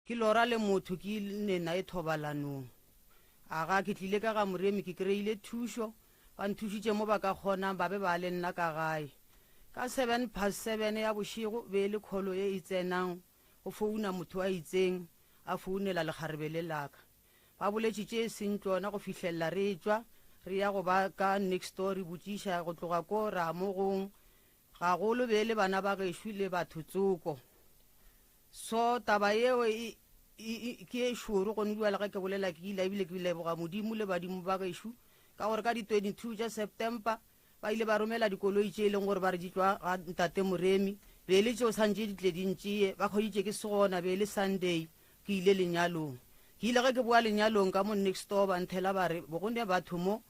Ke lora le motho ke ile naye thobalanong. Aga, ke tlile ka ga Moremi, ke kreile thušo. Ba nthušitše mo ba ka kgonang, ba be ba le nna ka gae. Ka 7:07 ya bošego, be e le kholo ye e tsenang, go founa motho a itseng, a founela lekgarebe le la ka. Ba boletše tše e seng tšona go fihlelela re etšwa, re ya go ba ka next door re botšiša, go tloga ko ra mo gong, Gagolo be e le bana ba gešo le batho tsoko. So taba yeo e, e, e, ke e šoro gone bjale ge ke bolela ke ila ebile ke leboga Modimo le badimo ba gešo ka gore ka di 22 tša September ba ile ba romela dikoloi tše e leng gore ba re di tšwa ga ntate Moremi be e le tšeo santše di tle di ntšee ba kgweditše ke se gona be e le Sunday ke ile lenyalong ke ile ge ke boa lenyalong ka mo next door ba nthela ba re bogone batho mo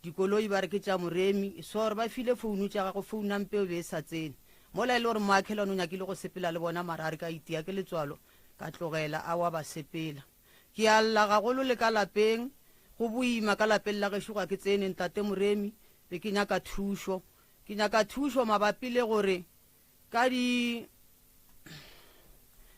Dikoloi ba re ke tša Moremi, sor ba file founu tša gagwe founu mpeo be e sa tsene. Mola e le gore moakhelwane o nyakile go sepela le bona mara a re ka itia ke letswalo ka tlogela a wa ba sepela. Ke a lla gagolo le ka lapeng, go boima ka lapeng la gešo ga ke tsene ntate Moremi, be ke nyaka thušo. Ke nyaka thušo mabapi le gore Ka di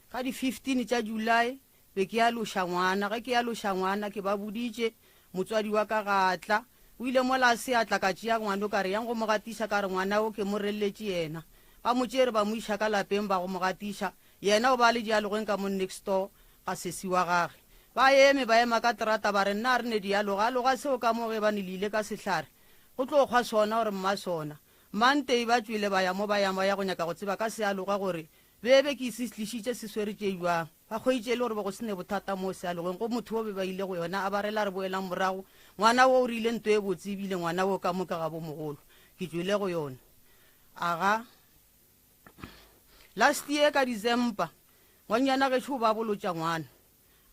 ka di 15 tša July be ke aloša ngwana. Ge ke aloša ngwana ke ba boditše motswadi wa ka ga a tla. O ile mola a se a tla ka tšea ngwano ka re yang go mo gatiša ka re ngwana o ke mo relletše yena. Ba mo tšere ba mo iša ka lapeng ba go mo gatiša. Yena o ba le dialogeng ka mo next door ga sesi wa gage. Ba eme ba ema ka terata ba re nna a re ne dialoga aloga seo ka mo ge bane le ile ka sehlare go tlo kgwa sona gore mma sona. Mantei ba tšwele ba ya mo ba yang ba ya go nyaka go tseba ka sealoga gore be be ke se tlišitše se swere tše bjang. Ba hweditše e le gore be go se ne bothata moo sealogeng go motho wo be ba ile go yona a ba rela re boelang morago ngwana wo o rile nto e botse ebile ngwana wo ka mo ka ga bo mogolo ke tšwele go yona. Aga last year ka December ngwanyana gešo o ba bolotša ngwana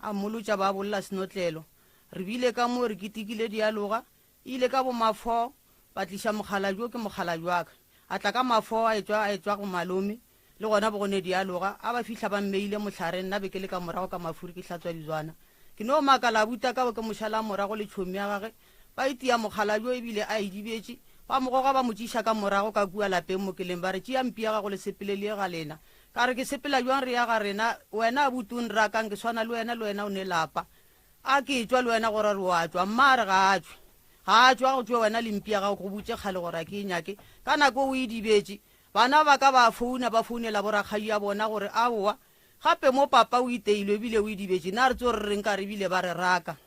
a mmolotša ba bolla senotlelo re bile ka mo re ketekile dialoga Ile ka bo mafo ba tliša mokgalabje wo ke mokgalabje wa ka. A tla ka mafo a etšwa a etšwa go malome le gona bo go ne dialoga. A ba fihla ba mmeile mohlareng nna be ke le ka morago ka mafuri ke hlatswa dijwana. Ke no makala abuti a ka bo ke mo šala morago le tšhomi ya gage. Ba itia mokgalabje wo ebile a idibetše. Ba mo goga ba mo tšiša ka morago ka kua lapeng mo ke leng ba re tšea mpi ya gago le sepele le ye ga lena. Ka re ke sepela bjang re ya ga rena wena abuti o nrakang ke swana le wena le wena o ne lapa. A ke tšwa le wena gore re wa tšwa? Mma a re ga a tšwe. Ga a tšwa, go tšwe wena le mpi ya gago, ke go botše kgale gore a ke e nyake. Ka nako o e dibetše. Bana ba ka ba founa, ba founela borakgadi ya bona gore aowa, gape mo papa o iteilwe ebile o e dibetše, na re tso re reng ka re ebile ba re raka.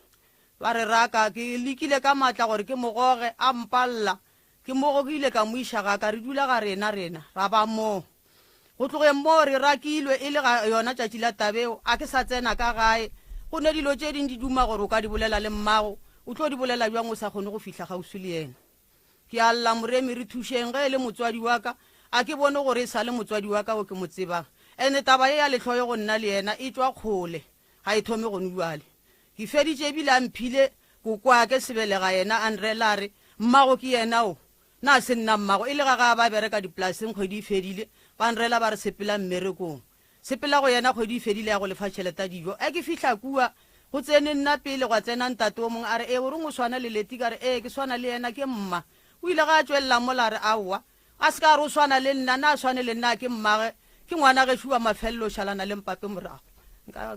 Ba re raka. Ke lekile ka maatla gore ke mo goge, a mpalla. Ke mo gogile ka mo iša ga ka, re dula ga rena, rena ra ba moo. Go tlogeng moo re rakilwe e le ga yona tšatši la tabeo, a ke sa tsena ka gae. Go ne dilo tše ding di duma gore o ka di bolela le mmago, o tlo di bolela bjang o sa kgone go fihla kgauswi le yena. Ke a lla, Moremi, re thušeng, ge e le motswadi wa ka, a ke bone gore e sa le motswadi wa ka o ke mo tsebang. Ene taba ye ya lehloyo go nna le yena e tšwa kgole, ga e thome gone bjale. Ke feditše ebile a mphile kokoake sebelega yena a nrela a re, Mmago ke yena o. Na se nna mmago? E le ga ga ba bereka dipolaseng kgwedi e fedile, ba nrela ba re sepela mmerekong. Sepela go yena kgwedi e fedile ya go lefa tšhelete ya dijo. Ge ke fihla kua, go tsene nna pele gwa tsena ntate o mongwe a re, Ee, o reng o swana le Letty? Ka re, Ee, ke swana le yena, ke mma. O ile ga a tšwelela mola a re, Aowa. A se ka a re o swana le nna, na a swane le nna, ke mmage, ke ngwana gešo wa mafelelo, o šalana le mpape morago. Nka.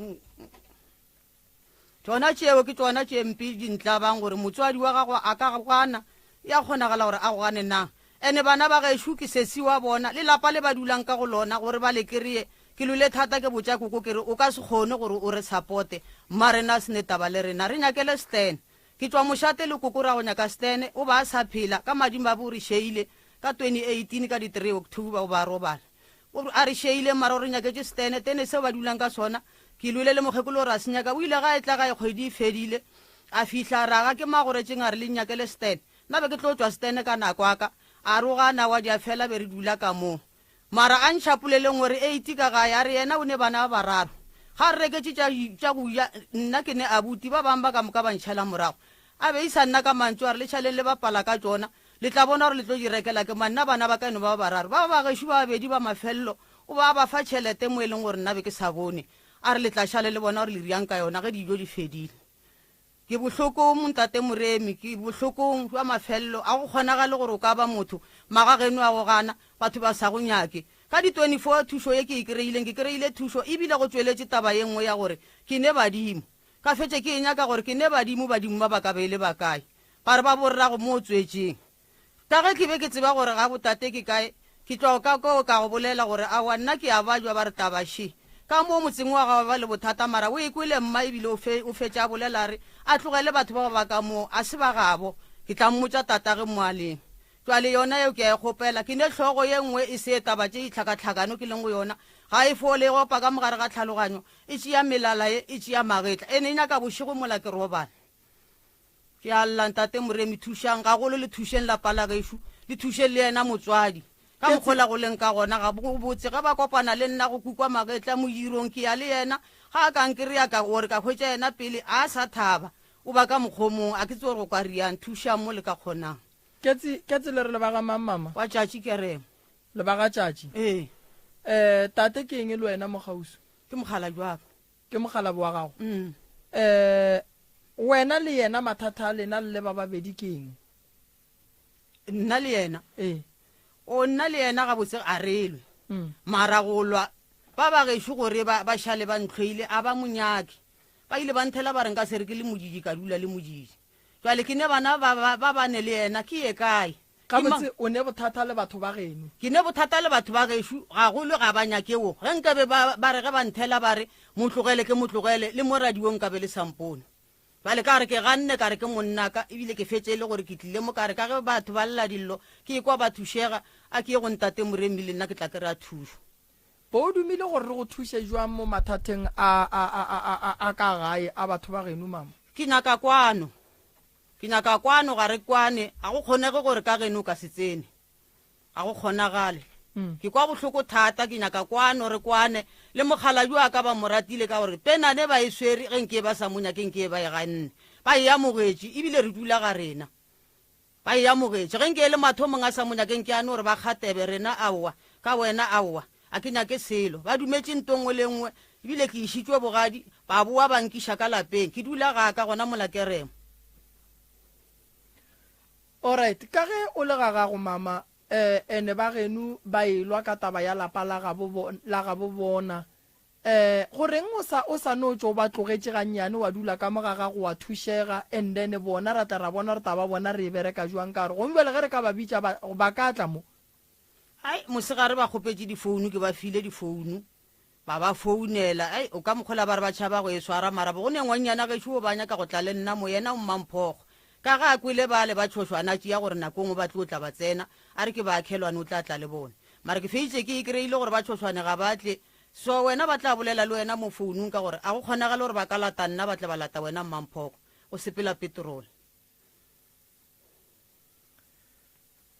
Tšona tšeo ke tšona tše mpe di ntlabang gore motswadi wa gago a ka go gana. E a kgonagala gore a go gane na? Ene bana ba gešo ke sesi wa bona le lapa le ba dulang ka go lona gore ba le kereye. Ke lwele thata ke botša koko ke re o ka se kgone gore o re sapote mma rena a se ne taba le rena re nyakele Stan. Ke tšwa mošate le koko ra go nyaka Stan o ba a sa phela ka madimabe o re šeile ka 2018 ka di 3 October o ba a robala. O a re šeile mara o re nyaketše setene, tene seo ba dulang ka sona. Ke lwele le mokgekolo gore a se nyaka. O ile ga etla gae kgwedi e fedile. A fihla a re, Aga ke magoretšeng a re le nnyakele setene. Nna be ke tlo tšwa setene ka nako a ka. A re o gana wa di a fela be re dula ka moo. Mara a ntšha polelong gore eight ka gae a re yena o ne bana ba bararo. Ga a re reketše tša tša go ja nna ke ne abuti ba bang ba ka moka ba ntšhala morago. A be isa nna ka mantšu a re le šaleng le bapala ka tšona. Le tla bona gore le tlo di rekela ke mang. Nna bana ba ka e no ba ba bararo. Ba ba gešo ba babedi ba mafelelo o ba a ba fa tšhelete mo e leng gore nna be ke sa bone. A re le tla šale le bona gore le riang ka yona ge dijo di fedile. Ke bohlokong, Ntate Moremi, ke bohlokong bja mafelelo. A go kgonagale gore o ka ba motho, magageno a go gana, batho ba sa go nyake. Ka di 24 thušo ye ke e kry-ileng, ke kry-ile thušo ebile go tšweletše taba ye nngwe ya gore ke ne badimo. Ka fetše ke e nyaka gore ke ne badimo, badimo ba ba ka be e le ba kae? Ba re ba borrago mo o tswetšeng. Ka ge ke be ke tseba gore ga botate ke kae, ke tlo ka koo ka go bolela gore aowa nna ke a bajwa ba re taba še. Ka moo motseng wa ga ba le bothata mara o e kwele mma ebile o fe o fetša a bolela a re a tlogele batho bao ba ka moo a se ba gabo ke tla mmotša tatage mo a leng. Jwale yona yeo ke a e kgopela. Ke ne hlogo ye nngwe e se taba tše ditlhakatlhakano ke leng go yona ga e fole e opa ka mogare ga tlhaloganyo e tšea melala ye e tšea magetla e ne e nyaka bošego mola ke robala. Ke a lla, Ntate Moremi, thušang, gagolo le thušeng lapa la gešo, le thušeng le yena motswadi. Ka mokgola go leng ka gona, ga go botse ge ba kopana le nna go kukwa magetla modirong, ke ya le yena, ga a ka nkry-a ka gore ka hwetša yena pele a sa thaba, o ba ka mokgwa o mongwe, a ke tsebe gore go ka riang, thušang mo le ka kgonang. Ketsi, Ketsi le re le ba ga mang mama? Wa tšatši Keremo. Le ba ga tšatši? Ee. Eh, tate ke eng le wena mokgauswi? Ke mokgalabje wa ka. Ke mokgalabje wa gago? Mm. Eh, wena le yena mathata a lena le le ba babedi ke eng? Nna le yena? Ee. O nna le yena gabotse a re lwe. Mm. Mara go lwa ba ba gešo gore ba ba šale ba ntlhoile a ba monyake. Ba ile ba nthela ba re nka se re ke le modidi ka dula le modidi. Jwale ke ne bana ba ba ba bane le yena ke ye kae? Gabotse o ne bothata le batho ba geno. Ke ne bothata le batho ba gešo, gagolo ga ba nyake wo. Ge nkabe ba, ba re ge ba nthela ba re, Mo tlogele, ke mo tlogele, le mo radiong nkabe le sa mpone. Bjale ka re ke ganne, ka re ke monnaka, ebile ke fetše e le gore ke tlile mo, ka re ka ge batho ba lla dillo, ke ekwa ba thušega, a ke ye go ntate Moremi le nna ke tla kry-a thušo. Bo o dumile gore re go thuše jwang mo mathateng a, a, a, a, a, a ka gae a batho ba geno, mama? Ke nyaka kwano. Ke nyaka kwano, ga re kwane, ga go kgonege gore ka geno o ka se tsene. Ga go kgonagale. Ke kwa bohloko thata, ke nyaka kwano, re kwane. Le mokgalabje wa ka ba mo ratile ka gore penane ba e swere, ge nke ba sa mo nyake nke ba e ganne. Ba e amogetše, ebile re dula ga rena. Ba e amogetše. Ge nke e le mathomong a sa mo nyake nke a no re ba kgatebe rena, aowa, ka wena, aowa, a ke nyake selo. Ba dumetše nto nngwe le nngwe, ebile ke išitšwe bogadi, ba boa ba nkiša ka lapeng. Ke dula ga ka gona mola keremo. Alright, ka ge o le ga gago mama, eh, ene ba geno ba elwa ka taba ya lapa la gabo, la gabo bona, Eh, go reng o sa, o sa no tšwa o ba tlogetše gannyane wa dula ka mo ga gago wa thušega, and then bona ra tla ra bona gore taba bona re e bereka jwang ka gore gomme bjale ge re ka ba bitša ba, ba ka tla mo. Ai, mosegare ba kgopetše difounu, ke ba file difounu, ba ba founela, ai, o ka mokgola ba re ba tšhaba go e swara, mara bo go ne ngwannyana gešo o ba nyaka go tla le nna mo, yena o mmamphogo. Ka ge a kwele bale ba tšhošwana a tšea gore nako nngwe ba tlo tla ba tsena, a re ke baakhelwane o tla tla le bona. Mara ke feditše ke e kry-ile gore ba tšhošwane ga ba tle, So wena ba tla bolela le wena mo founung ka gore a go kgonagale gore ba ka lata nna ba tle ba lata wena Mmamphoko. O sepela petrol.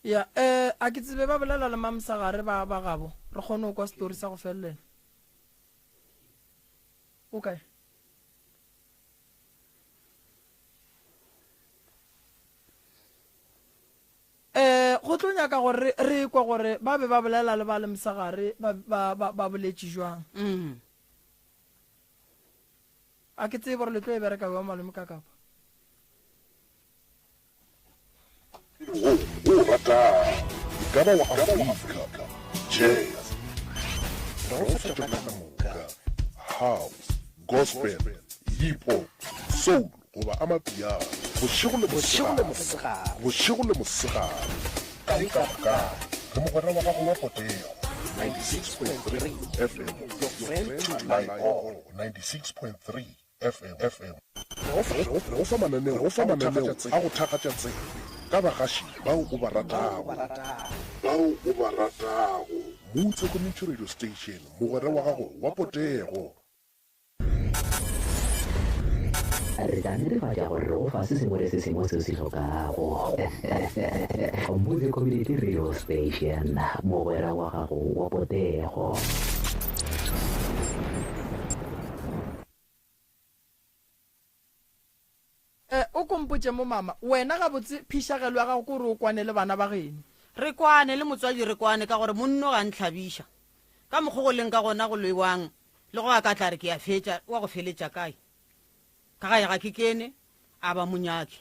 Ya, eh, a ke tsebe ba bolela le Mamsagare ba ba gabo. Re kgone go kwa story sa go felelela. O kae? Eh, go tlo nyaka gore re, re kwe gore ba be ba bolela le ba le mosegare ba, ba, ba, ba boletše jwang. Mm. A ke tsebe gore le tlo e bereka jwang malome ka kapa. Wo o o ratago, e ka ba wa Afrika, jazz, re go fa tšona ka moka, house, gospel, hip hop, soul goba amapiano, bošego le mosegare, bošego le mosegare, kae kapa kae, re mogwera wa gago wa potego, 96.3 FM, your friend to rely on, 96.3 FM, FM. Re go fa mananeo a go thakgatša tsebe ka bagaši bao o ba ratago, bao o ba ratago, Moutse Community Radio Station, mogwera wa gago wa potego. Re tla netefatša gore re go fa se sengwe le se sengwe se o se hlokago. Motse Community Radio Station, mogwera wa gago wa potego. Eh, o ko mpotše mo mama, wena gabotse phišagelo ya gago ke gore o kwane le bana ba geno. Re kwane le motswadi re kwane ka gore monno ga ntlhabiša. Ka mokgo go leng ka gona go lwewang le go a ka tla re ke a fetša, wa go feletša kae? Ka gae ga ke kene, a ba monyake.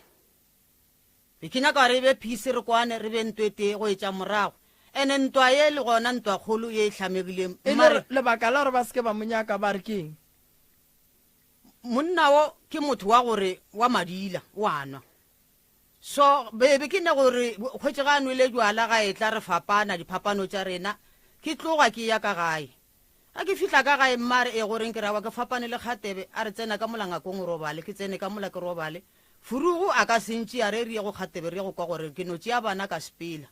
Be ke nyaka gore e be peace re kwane re be nto e tee go etša morago. Ene ntwa ye le gona ntwakgolo ye e hlamegileng. E le lebaka la gore ba se ke ba mo nyaka ba re ke eng? Monna wo ke motho wa gore wa madila, o a nwa. So bebe ke ne gore hwetše ga a nwele jwala ga etla re fapana diphapano tša rena, ke tloga ke ya ka gae. Ga ke fihla ka gae mma a re, E goreng ke re awa ke fapane le Kgatebe, a re tsena ka mola ngakong o robale, ke tsene ka mola ke robale. Furugu a ka se ntšee a re re ye go Kgatebe re ye go kwa gore ke no tšea bana ka sepela.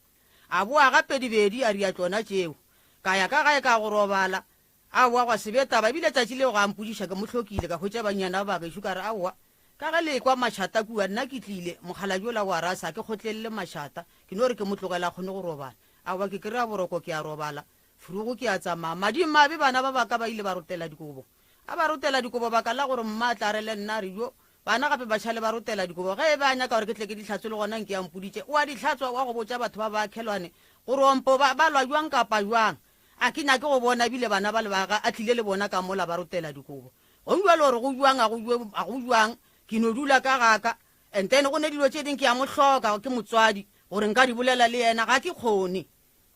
A boa gape dibedi a ria tšona tšeo. Ka ya ka gae ka go robala. Aowa gwa se be taba, ebile tšatši leo ga a mpotšiša ke mo hlokile, ka hwetša bannyana ba bagešo ka re aowa ka ge le ekwa mašata kua nna ke tlile, mokgalabje ola wa rasa ke kgotlelele mašata, ke no re ke mo tlogela a kgone go robala. Aowa ke kry-a boroko ke a robala, frugo ke a tsamaya. Madimabe bana ba baka ba ile ba rotela dikobo. A ba rotela dikobo baka la gore mma a tla re le nna a re jo bana gape ba šale ba rotela dikobo ge e be a nyaka gore ke tle ke di hlatswe le gona nke a mpoditše o a di hlatswa wa go botša batho ba baakhelwane gore ompo ba, ba lwa jwang kapa jwang. A ke nyake go bona ebile bana ba le ba ga a tlile le bona ka mola ba rotela dikobo. Go bjalo gore go jwang a go jwe a go jwang ke no dula ka gaka and then go ne dilo tše ding ke a mo hloka ke motswadi gore nka di bolela le yena ga ke kgone.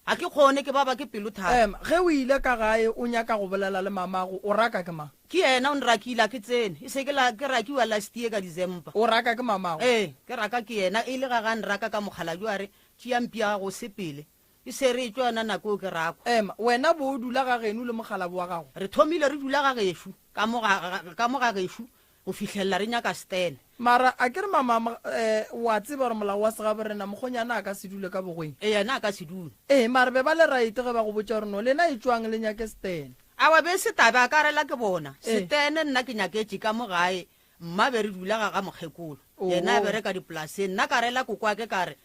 Ga ke kgone ke baba ke pelo thata. Em, ge o ile ka gae o nyaka go bolela le mamago o raka ke mang? Ke yena o nrakile a ke tsene e se ke la ke rakiwa last year ka December. O raka ke mamago? Ee, ke raka ke yena e le ga ga nraka ka mokgalabje a re tšea mpi ya gago o sepele. E se re etšwa yona nako eo ke rakwa. Ema, wena bo o dula ga geno le mokgalabo wa gago? Re thomile re dula ga gešo, ka mo ga, ka mo ga gešo, go fihlelela re nyaka Stan. Mara a ke re mama, eh, o a tseba gore molao wa segaborena, mokgonyana a ka se dule ka bogweng? Ee, yena a ka se dule. Ee, mara be ba le right ge ba go botša gore no, lena etšwang le nyake Stan. Awa, be se taba, a ka rela ke bona. Ee. Stan nna ke nyaketše ka mo gae, mma be re dula ga ga mokgekolo. Yena a Oo. bereka dipolaseng. Nna ka rela kokoake ka re,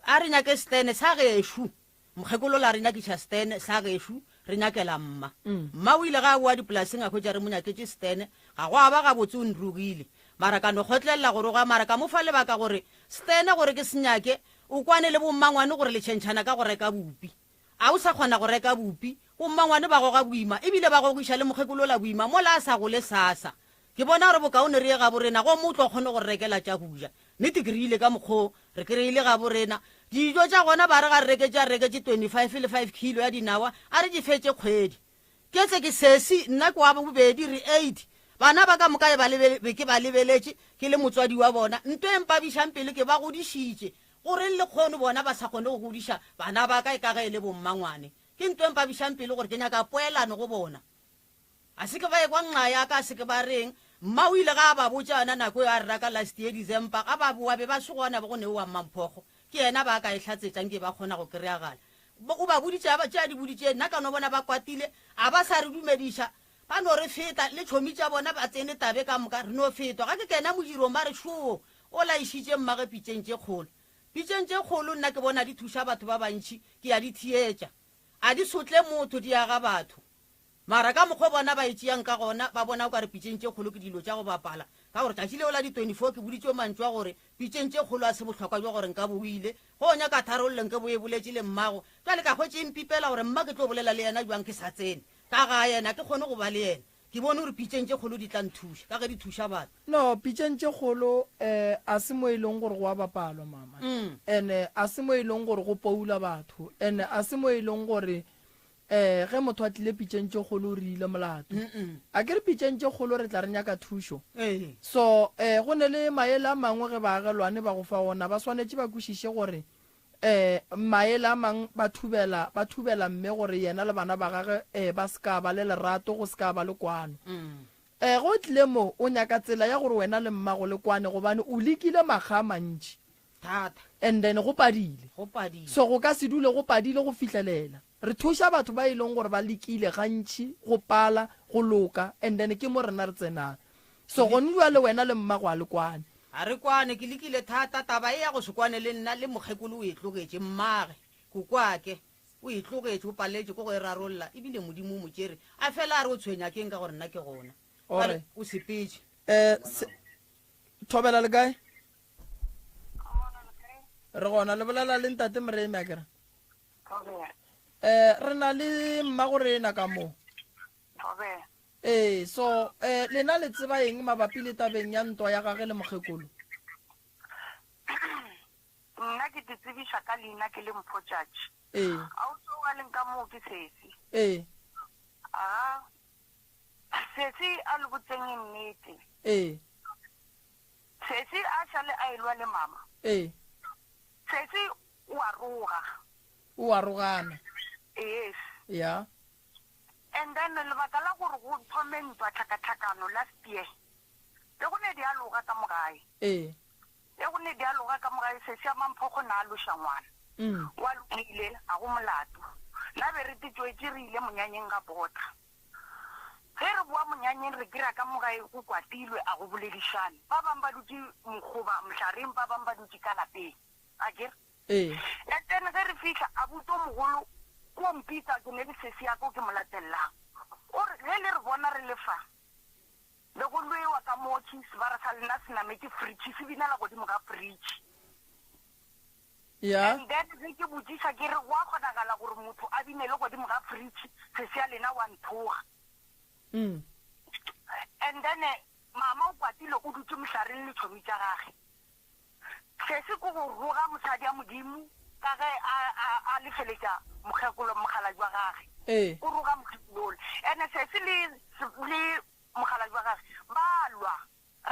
A re nyake setene sa gešo. Mokgekolo la re nyakiša setene sa gešo, re nyakela mma. Mma o ile ge a boa dipolaseng a hwetša re mo nyaketše setene. Ga go a ba gabotse o nrogile. Mara ka no kgotlelela go roga mara ka mo fa lebaka gore setene gore ke se nyake, o kwane le bommangwane gore le tšhentšhana ka go reka bupi. A o sa kgona go reka bupi? Bommangwane ba goga boima ebile ba gogiša le mokgekolo ola boima mola a sa gole sasa. Ke bona gore bokaone re ye gaborena gomme o tlo kgone go re rekela tša go ja. Nnete ke reile ka mokgwa o re kry-ile gaborena. Dijo tša gona ba re ga re reketše a re reketše 25 le 5 kilo ya dinawa a re di fetše kgwedi. Ke tse ke sesi nna ke wa bobedi re eight. Bana ba ka moka e ba lebe, be ke ba lebeletše ke le motswadi wa bona. Nto e mpabišang pelo ke ba godišitše. Goreng lekgono bona ba sa kgone go godiša bana ba ka e ka ge e le bommangwane? Ke nto e mpabišang pelo gore ke nyaka poelano go bona. A se ke ba ekwa nxa ya ka, a se ke ba reng. Mma o ile ga a ba botša yona nako eo a re raka last year December, ga ba bowa be ba se gona be go neowa Mmamphogo. Ke yena ba ka e hlatsetša nke ba kgona go kry-agala. O ba boditše a ba tše a di boditše, nna ka no bona ba kwatile, a ba sa re dumediša, ba no re feta, le tšhomi tša bona ba tsene tabe ka moka, re no fetwa. Ga ke kena modirong ba re, Šoo, o laišitše mmage pitšeng tše kgolo. Pitšeng tše kgolo nna ke bona di thuša batho ba bantši, ke a di theetša. A di sotle motho, di aga batho. Mara ka mokgwa bona ba e tšeang ka gona, ba bona o ka re pitšeng tše kgolo ke dilo tša go bapala. Ka gore tšatši leo la di 24 ke boditšwe mantšu a gore pitšeng tše kgolo a se bohlokwa bja gore nka bo o ile. Ge o nyaka tharollo nke bo e boletše le mmago. Bjale ka hwetše e mpipela gore mma ke tlo bolela le yena bjang ke sa tsene ka ga yena, ke kgone go ba le yena. Ke bone gore pitšeng tše kgolo di tla nthuša ka ge di thuša batho. No, pitšeng tše kgolo um a se mo e leng gore go a bapalwa mama. And a se mo e leng gore go poula batho. And a se mo e leng gore um ge motho a tlile pitšeng tše kgolo o re ile molato. A ke re pitšeng tše kgolo re tla re nyaka thušo. So um go ne le maele a mangwe ge baagelwane ba go fa ona ba swanetše ba kwešiše gore um maele a mang ba thubela ba thubela mme gore yena le bana ba gage um ba se ka ba le lerato go se ka ba le kwano. Um ge o tlile mo o nyaka tsela ya gore wena le mmago le kwane gobane o lekile makga a mantši. Thata. And then go padile. Go padile. So go ka se dule go padile go fihlelela. Re thuša batho ba e leng gore ba lekile gantši go pala, go loka, and then ke mo rena re tsenang. So gone bjale wena le mmago a le kwane. Ga re kwane, ke lekile thata. Taba ye ya go se kwane le nna le mokgekolo o e tlogetše. Mmage, kokoake, o e tlogetše, o paletšwe ke go e rarolla, ebile Modimo o mo tšere. A fela a re o tshwenya keng ka gore nna ke gona. Bjale o sepetše. Eh, se, Thobela le kae? Re gona, le bolela le ntate Moremi a kere? Eh, re na le mmagorena ka mo. Ee, so eh, lena le tseba eng mabapi le tabeng ya ntwa ya gage le mokgekolo? Nna ke te tsebiša ka leina ke le Mpho Tšatši. Ee. Ausi o a leng ka moo ke sesi. Ee. Aga, sesi a le botseng nnete. Ee. Sesi a šale a elwa le mama. Ee. Sesi o a roga. O a rogana. Yes. Ya. And then lebaka la gore go thome ntwa tlhakatlhakano last year, be go ne dialoga ka mo gae. Ee. Be go ne dialoga ka mo gae, sesi a Mamphogo na a loša ngwana. O a lokile, ga go molato. Na be re titšwetše re ile monyanyeng ga Botha. Ge re boa monyanyeng re kry-a ka mo gae go kwatilwe, a go boledišane. Ba bang ba dutše mokgoba mohlareng, ba bang ba dutše ka lapeng. Akere? Ee. And then ge re fihla, abuti o mogolo o mpitsa, ke ne le sesi ya ka o ke mo latellang. O re, Ge le re bona re le fa, be go lwewa ka motši, sebara sa lena se nametše fridge, se binela godimo ga fridge. Ya. And then ge ke botšiša ke re, Gwa kgonagala gore motho a binele godimo ga fridge, sesi ya lena wa nthoga? And then mama o kwatile o dutše mohlareng le tšhomi tša gage. Sesi ke go roga mosadi a Modimo ka ge a, a, a lefeletša mokgekolo mokgalabje wa gage. Ee. O roga mokgekolo ola. Ene sesi le, le mokgalabje wa gage ba lwa.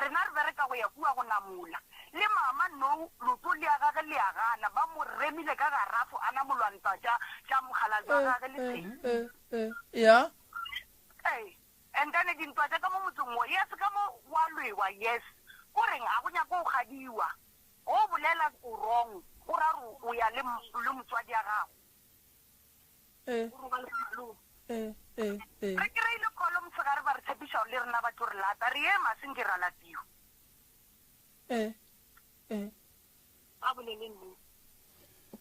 Rena re bereka go ya kua go namola. Le mama nou loto le ya gage le ya gana. Ba mo remile ka garafo a namolwa ntwa tša, tša mokgalabje wa gage le sesi. Ee, ee, ee. Ya. Ee. And then dintwa tša ka mo motseng wo, yes, ka mo go a lwewa, yes. Ko reng ga go nyake go kgadiwa. Ge o bolela o wrong, go ra gore o ya le, le motswadi ya gago. Eh. O roba le malome. Eh, eh, eh. Re kry-ile call mosegare ba re tshepiša gore le rena ba tlo re lata. Re ema se nke ra latiwa. Eh, eh. Ba bolele nnete.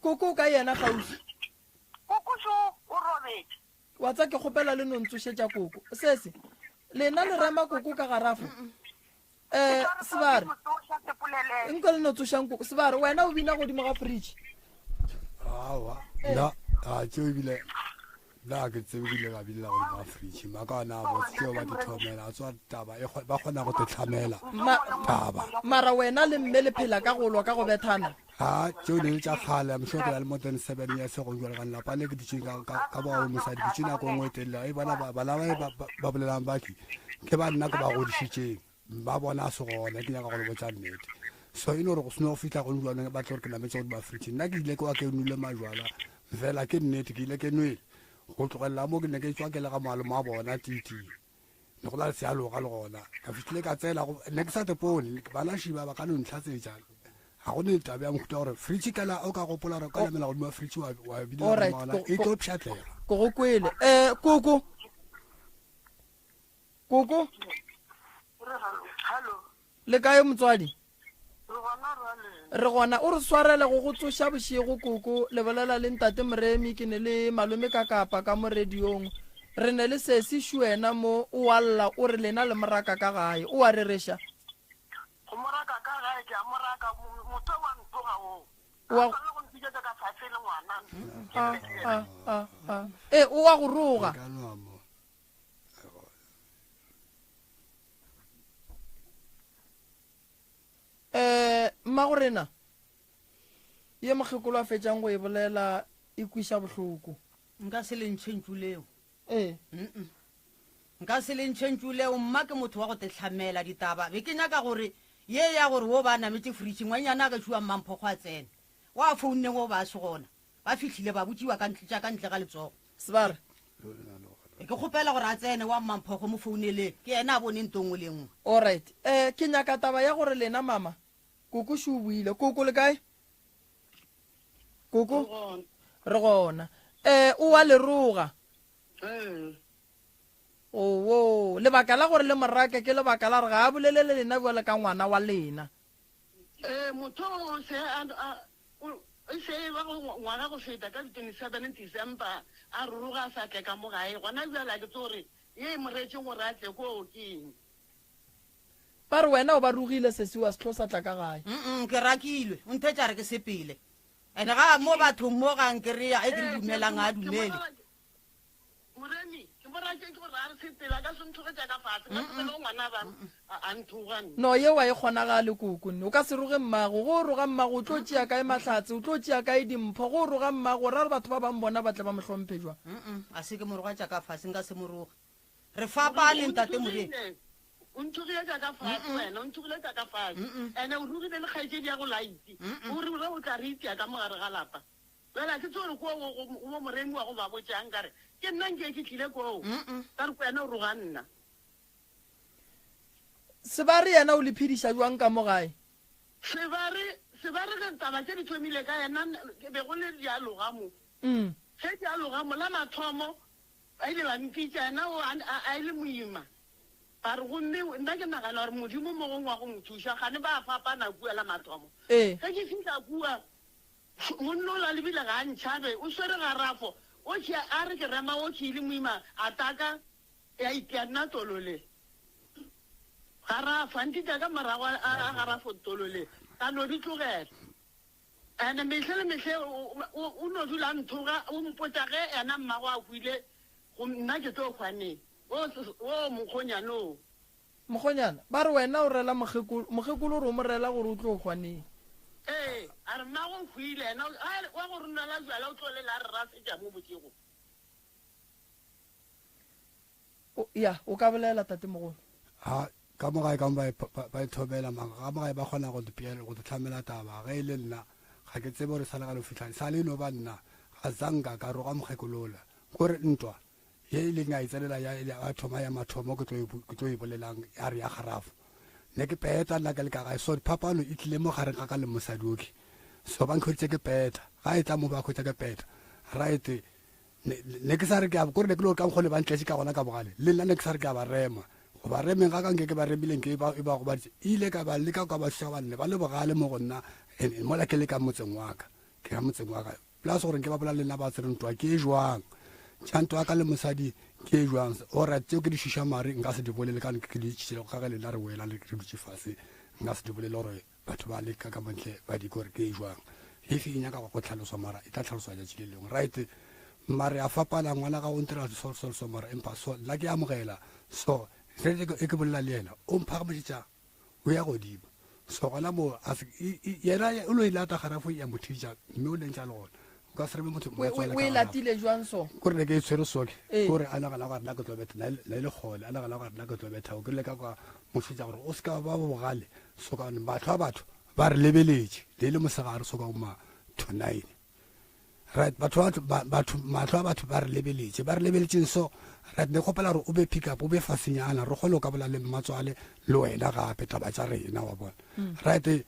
Koko o kae yena kgauswi? Koko šo o robetše. Wa tsa ke kgopela le no ntsošetša koko. Sese, lena le rema koko ka garafo? Eh, Sebare. Nko le no tsošang koko. Sebare, wena o bina godimo ga fridge. Aowa, nna a tšeo ebile nna ga ke tsebe ke ile ka binela godimo ga fridge. Maka ona a botse tšeo ba di thomela, a tswa taba e ba kgona go te tlhamela taba. Mara wena le mme le phela ka go lwa ka go bethana. A tšeo ne le tša kgale, I'm sure ke na le more than 7 years go jwale gane lapa le ke dutše ka, ka, ka bao mosadi ke dutše nako e nngwe e telele. E bona ba, bana ba ba, ba, ba bolelang ba ke, ke ba nna ke ba godišitšeng. Ba bona a se gona, ke nyaka go le botša nnete. So e no re go seno go fihla go jwale ba tlo re ke nametse godimo ga fridge. Nna ke ile ke wa ke nwele majwala, fela ke nnete ke ile ke nwele. Go tlogelela mo ke ne ke tšwa ke le ga malome wa bona tiitii. Ne go na le sealoga le gona. Ka fihlile ka tsela go, ne ke sa tepone, bana šiba ba ka no ntlhatsetša. Ga go ne taba ya mohuta gore fridge kana o ka gopola gore o ka namela godimo ga fridge wa, wa binela Alright, godimo ga ko- yona, e ko- tlo pšhatlega. Ko go kwele. Eh, koko. Koko. Hello. Le kae motswadi? Re gona rwale. Re gona. O re swarele go go tsoša bošego koko. Le bolela le ntate Moremi, ke ne le malome ka kapa ka mo radiong. Re ne le sesi Shuena mo o a lla o re lena le moraka ka gae. O a rereša? Go moraka ka gae ke a moraka motho wa ntoga o. Wa A swanela go mpitšetša ka fase le ngwana. A a a a. E o a go roga. Ka nwa mo. Eh, mmagorena, ye mokgekolo a fetšang go e bolela e kwiša bohloko. Nka se le ntšhe ntšu leo. Ee. Mm-mm. Nka se le ntšhe ntšu leo. Mma ke motho wa go tehlamela ditaba. Be ke nyaka gore ye ya gore wo ba nametše fridge, ngwanyana a gešo wa Mmamphogo a tsene. Wa founne wo ba se gona. Ba fihlile ba botšiwa ka ntle, tša ka ntle ga letsogo. Sebare. Ke kgopela gore a tsene wa Mmamphogo mo founeleng. Ke yena a bone nto nngwe le nngwe. Alright. Eh, ke nyaka taba ya gore lena mama, Koko šo o boile. Koko le kae? Koko? Re gona. Eh, o wa le roga. Ee. Owo, lebaka la gore le mo rake ke lebaka la gore ga a bolele le lena bjalo ka ngwana wa lena. Ee, motho o se a, a, o, e se e ba go ngwaga go feta ka di 27 December a ruruga a sa tle ka mo gae. Gona bjale a ke tsebe gore ye e mo reetšeng gore a tle koo ke eng. Ba re wena o ba rogile sesi wa se tlo sa tla ka gae. Mm-mm, ke rakilwe. O nthetša a re ke sepele. And ga mo bathong mo ga nkereya e ke re dumelang ga a dumele. Moremi, ke mo. ka ke gore a re sepela ka se nthoge tša ka fase nka se go ngwana ba a nthoga nna. No yeo a e kgonagale koko nne o ka se roge mmago go o roga mmago o tlo tšea kae mahlatse o tlo tšea kae dimpho go o roga mmago o ra gore batho ba bang bona ba tle ba mo hlomphe jwang. A se ke mo roga tša ka fase nka se mo roge re fapane ntate Moremi. O nthogile tša ka fase wena o nthogile tša ka fase ene o rogile le kgaetšedi ya go laite o re o tla re itia ka mogare ga lapa. Bjale a ke tsebe gore koo go, go, go bo Moremi wa go ba botšang, ka re, Ke nna nke ke tlile koo. Ka re, Wena o roga nna. Sebare yena o le phediša bjang ka mo gae? Sebare, Sebare ge taba tše di thomile ka yena, ke be go le dialoga mo. Ge dialoga mo, la mathomo ba ile ba mpitša, yena o a, a, a e le moima. Ba re, Gomme nna ke nagana gore Modimo mo gongwe wa go mo thuša, kgane ba fapana kua la mathomo. Ee. Ge ke fihla kua, Monna ola lebile ga a ntšhabe, o swere garafo, o tšea a re ke rema o tšhile moima a taka ya itia nna tolo le. Garafo, a ntita ka morago a garafo tolo le, ka no di tlogela. Ene mehle le mehle o no dula a nthoga, o mpotša ge ena mmago a hwile, go nna ke tlo hwa neng. O mokgonyane o. Mokgonyana, ba re wena o rela mokgekolo, mokgekolo o re o mo rela gore o tlo hwa neng? Ee, a re mmago o hwile, yena a wa go re nwela bjala o tlo lela a re rasetša mo bošego. O, ya, o ka bolela tatemogolo. A, ka mo gae ka mo ba e, ba, ba e thobela mang, ka mo gae ba kgona go te, go te hlamela taba. Ge e le nna, ga ke tsebe gore sa le ga lo fihla, sa le e no ba nna, ga sa nka ka roga mokgekolo ola. Kore ntwa, ye e leng a e tsenela ya ya thoma ya mathomo ke tlo e ke tlo e bolelang ya re ya garafo ne ke peta nna ke le ka gae so phapano e tlile mo gareng ga ka le mosadi oke so ba nkhweditse ke peta ga e tla mo ba khwetsa ke peta right ne ke sa re ke a kore ne ke le ka mokgone ba ntletše ka gona ka bogale le nna ne ke sa re ke a ba rema go ba remeng ga ka nke ke ba remileng ke ba e ba gobaditse ile ka ba leka ka ba thuša gobane ne ba le bogale mo go nna mola ke le ka motseng wa ka ke ka motseng wa ka Plus gore nke ba bolela le nna ba tsere ntwa ke e jwang. Tša ntwa ka le mosadi ke e jwang. Alright tseo ke di šiša mare nka se di bolele ka ke di tšitšile ka ge lena re wela le re dutše fase nka se di bolele gore batho ba le ka ka montle ba di gore ke e jwang. If e nyaka go tlhaloswa mara e tla tlhaloswa tšatši le lengwe. Right mare a fapana ngwana ga o ntira so so so mara empa so nna ke amogela so ge e ke bolela le yena o mphagamišetša o ya godimo so gona moo yena o lo e lata garafo ya mo thija mme o lentša le gona o ka se reme motho o e latile jwang so kore ne ke e tshwere soke kore a nagana gore nna ke tlo betha na e le kgole a nagana gore nna ke tlo betha ke leka kwa mošetša gore o se ka ba bogale so ka batho ba batho ba re lebeletše le le mosegare so ka ma to nine Right, batho ba, batho, mahlo a batho ba re lebeletše, ba re lebeletšeng so, right, ne kgopela gore o be pick up, o be fasenyana, re kgone go ka bola le mmatswale le wena gape taba tša rena, wa bona. Mm. Right,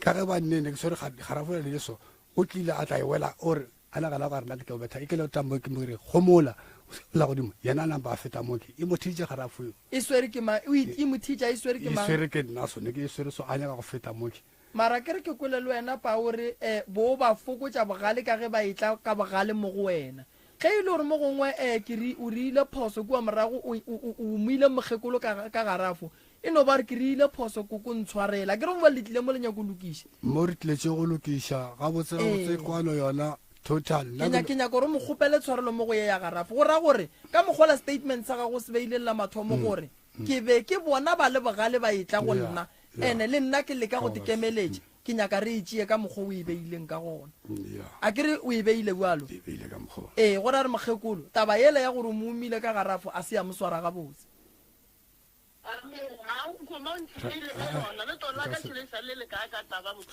ka ge ba nne ne ke swere garafo le so, o tlile a tla e wela, o re, a nagana gore nna ke tla o betha, e ke le tla mo ke mo re gomola, o se la godimo, yena a napa a feta mo ke, e mo thitše garafo eo. E swere ke mang? O e mo thitša e swere ke mang? E swere ke nna so, ne ke e swere so, a nyaka go feta mo ke. Mara ke re ke kwele le wena pa o re eh bo ba fokotša bogale ka ge ba etla ka bogale mo go wena. Ge e le gore mo gongwe eh ke re o reile phoso kua morago o o o umile mokgekolo ka ka garafo, e no ba gore ke reile phoso koko ntshwarele. A ke re gongwe le tlile mo le nyako lokiša. Mo re tletše go lokiša gabotse gabotse Ee. kwano yona total. Ke Nna nya ke ke nyaka gore o mo kgopele tshwarelo mo go ye ya garafo. Go ra gore ka mokgwa la statement sa gago o se beileng la mathomo gore ke be ke bona ba le bogale ba etla go Yeah. nna Yeah. Ene le nna ke leka go Ka te gore- kemeletša, ke nyaka re e tšee ka mokgwa o e beileng ka gona. Yeah. A ke re o e beile bjalo? E beile ka mokgwa. Ee, go ra re mokgekolo, taba yela ya gore o mo umile ka garafo a se ya mo swara gabotse.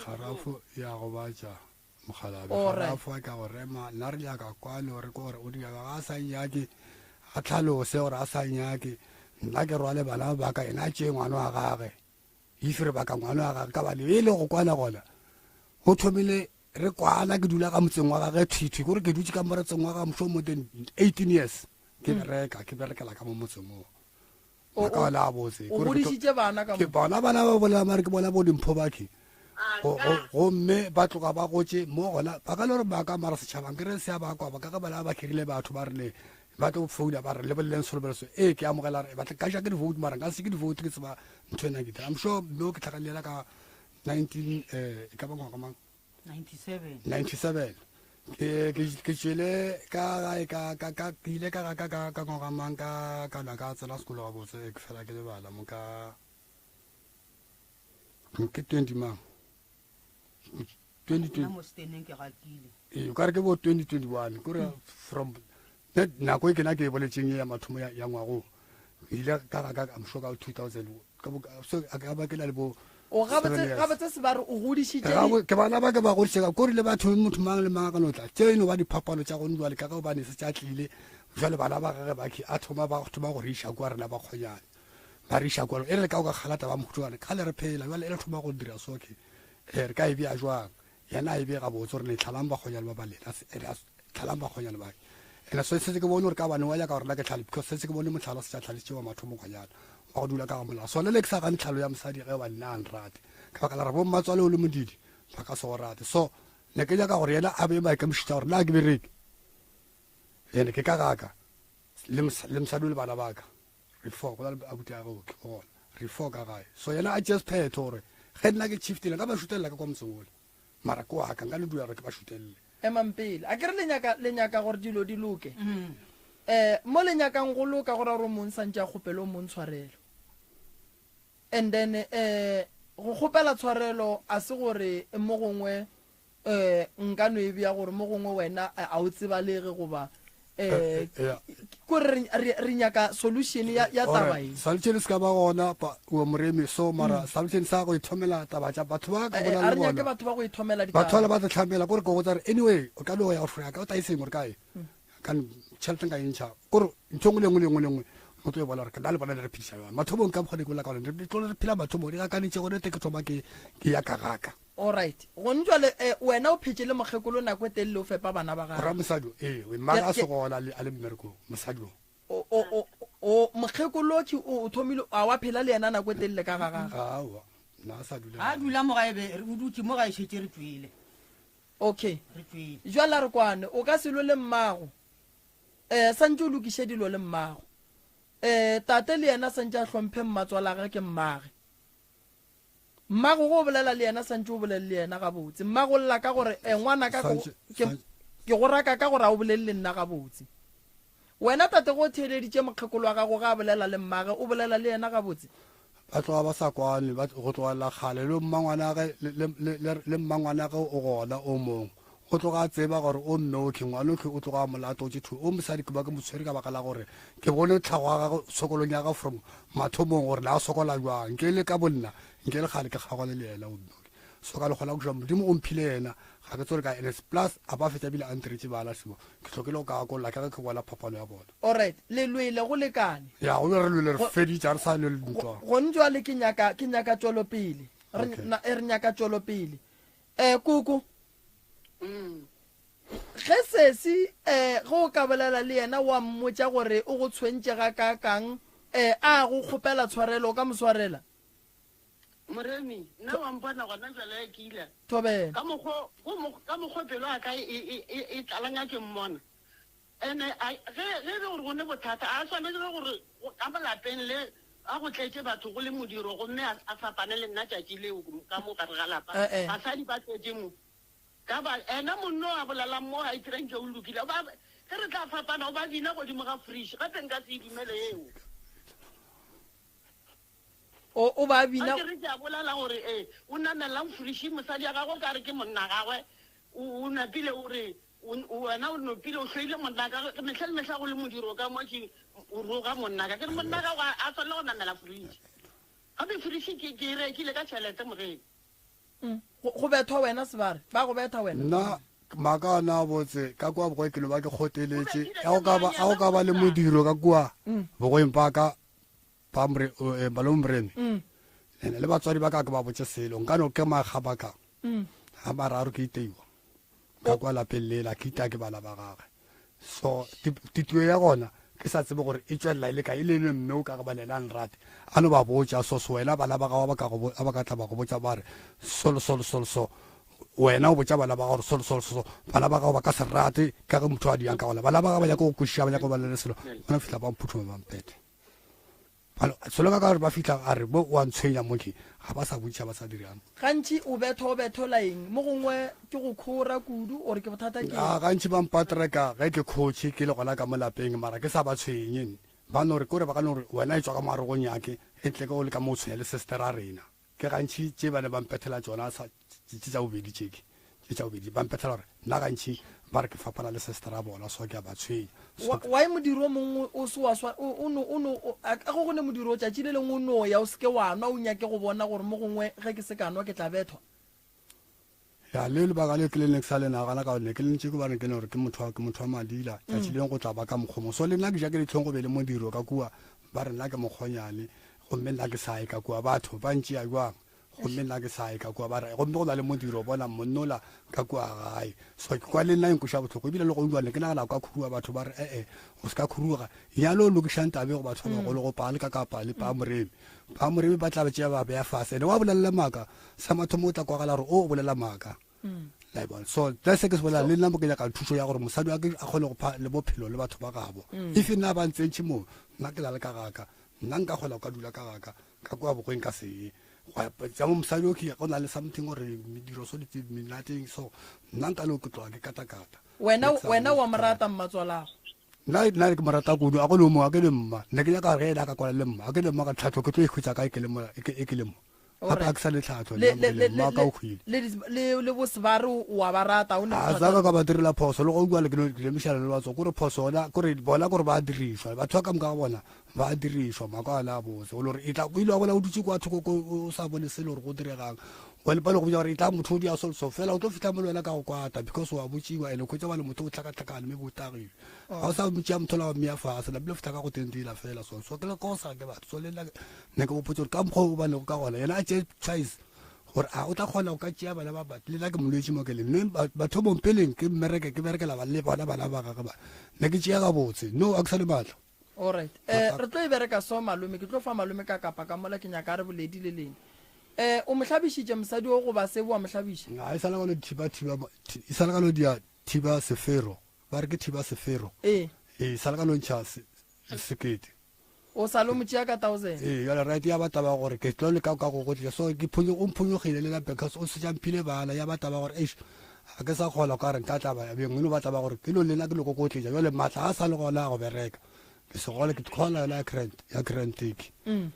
Garafo ya gobatša mokgalabje. Alright. Garafo a ka go rema, nna re nyaka kwano re ko gore o nyaka ga a sa nyake, a tlhalose gore a sa nyake, nna ke rwale bana ba ka, yena a tšee ngwana wa gage. If re baka ngwana wa gage ka bane e le go kwana gona go thomile re kwana ke dula ka motseng wa gage thwithwi kore ke dutse ka moratseng wa gage mohlomong more than 18 years ke bereka ke berekela ka mo motseng oo O- ka ona a botse o godišitše bana ka ke mo bona bana ba bolela mare ke bona bo dimpho bakhe gomme ba tloga ba gotse mo gona ba ka le gore ba ka mara setšhabang ke re se a ba kwa ba ka ge bana ba kgerile batho ba rile ba tlo founa ba re lebeleleng solobelo so ee ke amogela re batla ka ja ke di-vote mara nka se ke di-vote ke tseba ntho ena ke I'm sure mme ke tlhagelela ka 19 eh e ka ba ngwaga mang 97 97. Ke ke ke tšwele ka gae ka ka ka ke ile ka ga ka ka ka ngwaga mang ka ka na ka tsena sekolo gabotse ke fela ke lebala mo ka ke 20 mang 2020 mo steneng ke gakile ee o ka re ke bo 2021 kore from nako e ke na ke e boletseng e ya mathomo ya ya ngwago ke ile ka ga ka I'm sure ka 2000 ka bo so a ka ba ke na le bo O gabotse gabotse se ba re o godišitše ke bana ba ke ba godišitše ka kore le batho motho mang le mang a ka no tla tše no ba diphapano tša gone jwale ka ge gobane se tša tlile jwale bana ba gage ba a thoma ba thoma go re iša kwa rena ba kgonyane ba re iša kwa e re ka o ka kgalata ba mokhutswane kgale re phela jwale e re thoma go dira soke re ka e bea jwang Yena a e bee gabotse gore le tlhalang bakgonyane ba ba lena, tlhalang bakgonyane ba. Ene so setse ke bone gore ka bane wa nyaka gore nna ke tlhale because setse ke bone motlhala se tša tlhalesitše wa mathomo ngwanyana wa go dula ka ga molao. So le le ke sa gane tlhalo ya mosadi ge wa nna a nrate. Ka baka la re bo mmatswale o le modidi ba ka se go rate. So ne ke nyaka gore yena a bee maikemišetšo a gore nna ke bereke. Ene ke ka gaka le mosadi le bana ba ka. Re fo go na le abuti ya gagwe ke gona. Re fo ka gae. So yena a tšee sephetho gore ge nna ke chiftile nka ba šutelela ka kwa motseng ole. Mara ke wa ka nka no dula gore ke ba šutelele. Emang pele. A ke re le nyaka, le nyaka gore dilo di loke. Um mo le nyakang go loka go ra gore o mong santše a kgopele o mong tshwarelo. And then um go kgopela tshwarelo a se gore mo gongwe um nka no e bea gore mo gongwe wena a o tsebalege goba um kore re nyaka solution ya ya taba e. Solution se ka ba gona o moremi so mara mm. solution sa go ithomela taba tša batho ba ka bona le bona. Re batho ba go ithomela ditaba. Batho ba ba tlhamela kore go botsa re anyway o ka no ya go ya ka o taiseng gore kae. Mm. Ka tšhelete nka e ntšha kore ntho nngwe le nngwe le nngwe le nngwe motho e bona gore nna le bona le re phedisa jang. Mathomong ka mokgwa ne ke bolela ka gona re tlo re phela mathomong re gakanetše gore te ke thoma ke ke ya ka gaka. Alright. Gone jwale eh, wena o phetše le mokgekolo nako e telele o fepa bana ba gagwe. Mosadi o, ee, mmagwe a se gona a le mmerekong, mosadi o. O, o, o, o, mokgekolo ke o, o thomile, a wa phela le yena nako e telele ka ga gagwe? Aowa, nna a sa dula. A dula mo gae be, o dutše mo gae šetše re tšwele. Okay. Re tšwele. Jwale a re kwane, o ka se lwe le mmago. Eh, santše o lokiše dilo le mmago. Eh, tate le yena santše a hlomphe mmatswalagwe ke mmage. Mmago ge o bolela le yena santše o bolele le yena gabotse. Mmago o lla ka gore eh, ngwanaka ke, ke, ke go raka ka gore a o bolele le nna gabotse. Wena tate ge o theeleditše mokgekolo wa gago ge a bolela le mmage, o bolela le yena gabotse? Ba tloga ba sa kwane ba go tlogelela kgale le mmangwanage le, le, le, le mmangwanage o gona o mong o tloga a tseba gore o mme okhwi ngwana okhwi o tloga a mo latotše thu o mosadi ke ba ke mo tshwere ka baka la gore ke bone tlhago ya gagwe tshokolong ya gagwe from mathomong gore na a sokola jwang nke le ka bonna nke le kgale ke kgaogane le yena o mme okhwi so ka lekgola go modimo o mphile yena ga ke tsore ka ns plus a ba fetša bile a ntiretše bana sebo ke hlokile go ka gakolla ka ge ke bona phapano ya bona Alright, le lwele go lekane. Ya go be re lwele re feditše ga re sa lwe le ntwa. Gone jwale ke nyaka ke nyaka tšwelopele. Re re nyaka tšwelopele. Eh koko. Mm. Ge sesi eh ge o ka bolela le yena wa mmotša gore o go tshwentše gakaakang eh a go kgopela tshwarelo o ka mo swarela? Moremi, nna wa mpona gona jwale ke ile. Thobela. Ka mokgo ka mokgo pelo ya ka e e e, e tlalanya ke mmona. Ene a ge ge e le gore go ne bothata a swanetše gore ka mo lapeng le a go tletše batho go le modiro gomme a a fapane le nna tšatši leo ka mo gare ga lapa Eh-eh. basadi ba tletše mo ka ba ena monno a bolelang mo a itira nke o lokile o ba ge re tla fapana o ba bina godimo ga fridge gape nka se e dumele eo. O o ba bina A ke re ke a bolela gore ee o namelang fridge mosadi ya gagwe o ka re ke monna gagwe o o napile o re O, wena o nopile, o hloile monna ka, mehla le mehla go le modiro ka mo ke o roga monna ka. Ke re monna ka ga a swanela go namela fridge. Gape fridge ke, ke e rekile ka tšhelete mogeng. Mm. Go, go bethwa wena sebare, ba go betha wena. Nna maaka a na botse ka kua bogoe ke no ba ke kgoteletše a go ka ba a go ka ba le modiro ka kua bogoeng ba ka ba more eh, malome moremi Mm. ene le batswadi ba ka ke ba botse selo nka no ke makga ba ka Mm. ga mararo ke iteiwa ka kwa lapeng lela ke itaya ke bana ba gage so titio ya gona ke sa tsebe gore e tswelela e le kae e le ene mme o ka gobane ena a nrate a no ba botša so so wena bana ba gago ba ka go ba ka tla ba go botša ba re so le so le so le so wena o botša bana ba gago gore so le so le so bana ba gago ba ka se rate ka ge motho a diyang ka gona bana ba gago ba nyaka go kwešiša ba nyaka go ba le selo bona fihla ba mphuthuma ba mpete. Selo ka ka gore ba fihla a re bo wa ntshwenya mo ke ga ba sa botšiša ba sa dirang. Gantši o bethwa o bethola eng? Mo gongwe ke go khora kudu or ke bothata ke eng? A gantši ba mpatreka ge ke khotše ke le gona ka mo lapeng mara ke sa ba tshwenye. Ba no re kore ba ka no re wena e tšwa ka moarogong yake e ntle ke o le ka mo o tshwenya le sister a rena. Ke gantši tše ba ne ba mpethela tšona sa tše tša bobedi tše ke tše tša bobedi ba mpethela gore nna gantši ba re ke fapana le sister a bona so ke a ba tshwenya. So Why modiro o mongwe o se wa swa o no o no a go go ne modiro tšatši le lengwe o no ya o se ke wa nwa o nyake go bona gore mo gongwe ge ke se ka nwa ke tla bethwa? Ya le lebaka le ke le ne ke sa le nagana ka ne ke le ntše ke bane ke ne gore ke motho wa ke motho wa madila tšatši leng go tla ba ka mokgomo so le nna ke ja ke ditlhong go be le modiro ka kua ba re nna ke mokgonyane gomme nna ke sa ye ka kua batho ba ntšea jwang gomme nna ke sa ye ka kua ba re gomme go na le modiro bona monnola ka kua gae so ke kwa le nna e nkoša bohloko ebile le go utlwa ne ke nagana ka khuruga batho ba re ee o se ka khuruga yalo o lokišang tabe go batho ba bagolo go pale ka kapa le pa moremi pa moremi ba tla ba tšea ba beya fase ene wa bolelela maaka Sa mathomo o tla kwagala gore o bolela maaka. La e bona? So that's se ke se bolela le nna mo ke nyaka thušo ya gore mosadi wa ke a kgone go pha le bophelo le batho ba gabo. If nna ba ntsentšhe mo, nna ke la le ka gaka. Nna nka kgona go ka dula ka gaka ka kua bogweng ka se ye. Ja mo mosadi o ke go na le something gore mediro so ditse menateng so nna nka no ke tloga ke katakata. Wena wena wa mo rata mmatswalago? Nna nna ke mo rata kudu a go le mo a ke le mma. Ne ke nyaka ge ena a ka kwana le mma. A ke le mma ka tlhatlo ke tlo e hwetša kae ke le mo e ke le mo. Gape ga ke sa le tlhatlho Le- le- le- le- maka o hwile le le le bosebare o a ba rata o ne a tsaka ka ba direla phoso le go bua le ke no- ke lemišana le batso kore phoso ona kore bona kore ba dirišwa batho ba ka moka ga bona ba dirišwa maka ana a botse o le gore e tla o ile wa bona o dutse kwa thoko ko o sa bone selo gore go diregang bone ba le go botsa gore e tla motho o dia so so fela o tlo fitlha mo le wena ka go kwata because wa botsiwa ene khwetsa ba le motho o tlhakatlhakane mme botagile ga o sa motšea motho la wa mmeya fase napile o fitlha ka go tentela fela so so ke le kosa ke batho so le nna ne ke bopotse gore ka mokgwa o ba lego ka gona yena a tšee choice gore a o tla kgona go ka tšea bana ba batho le nna ke molwetši mo ke leng mme bathomong peleng ke mmereke ke berekela ba le bona bana ba gage ba ne ke tšea gabotse no a ke sa le maatla. Alright eh re tlo e bereka so malome ke tlo fa malome ka kapa ka mola ke nyaka a re boledi le lena eh o mo hlabišitše mosadi o goba se wa mo hlabiša? A e sa le ka no thiba thiba e sa le ka no dia thiba sefero ba re ke thiba sefero ee e sa le ka no ntšha sekete. O sa lo mo tšea ka thousand. Ee, jale right ya ba taba gore ke tlo leka ka go gotla so ke phonyo o mphonyogile le la because o se mphile bana ya ba taba gore eish a ke sa kgona ka re nka tla ba beng no ba taba gore ke lo lena ke lo kokotletša jale matla a sa le gona go bereka ke se gole ke kgona yona ya grant ya grant take mm.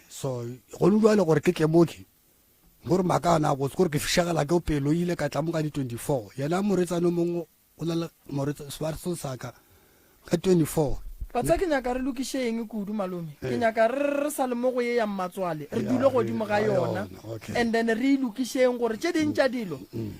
so go no jale gore ke tle mo ke gore maka ana botse gore ke fišagela ke pelo ile ka tla mo ka di 24 yena moretsano mongwe O na le moretsa sebarso sa ka ka 24. Wa tseba ke nyaka re lokiše eng kudu malome? Ke nyaka re re sa le mo go ye ya mmatswale re dule godimo ga yona and then re e lokišeng gore tše ding tša dilo um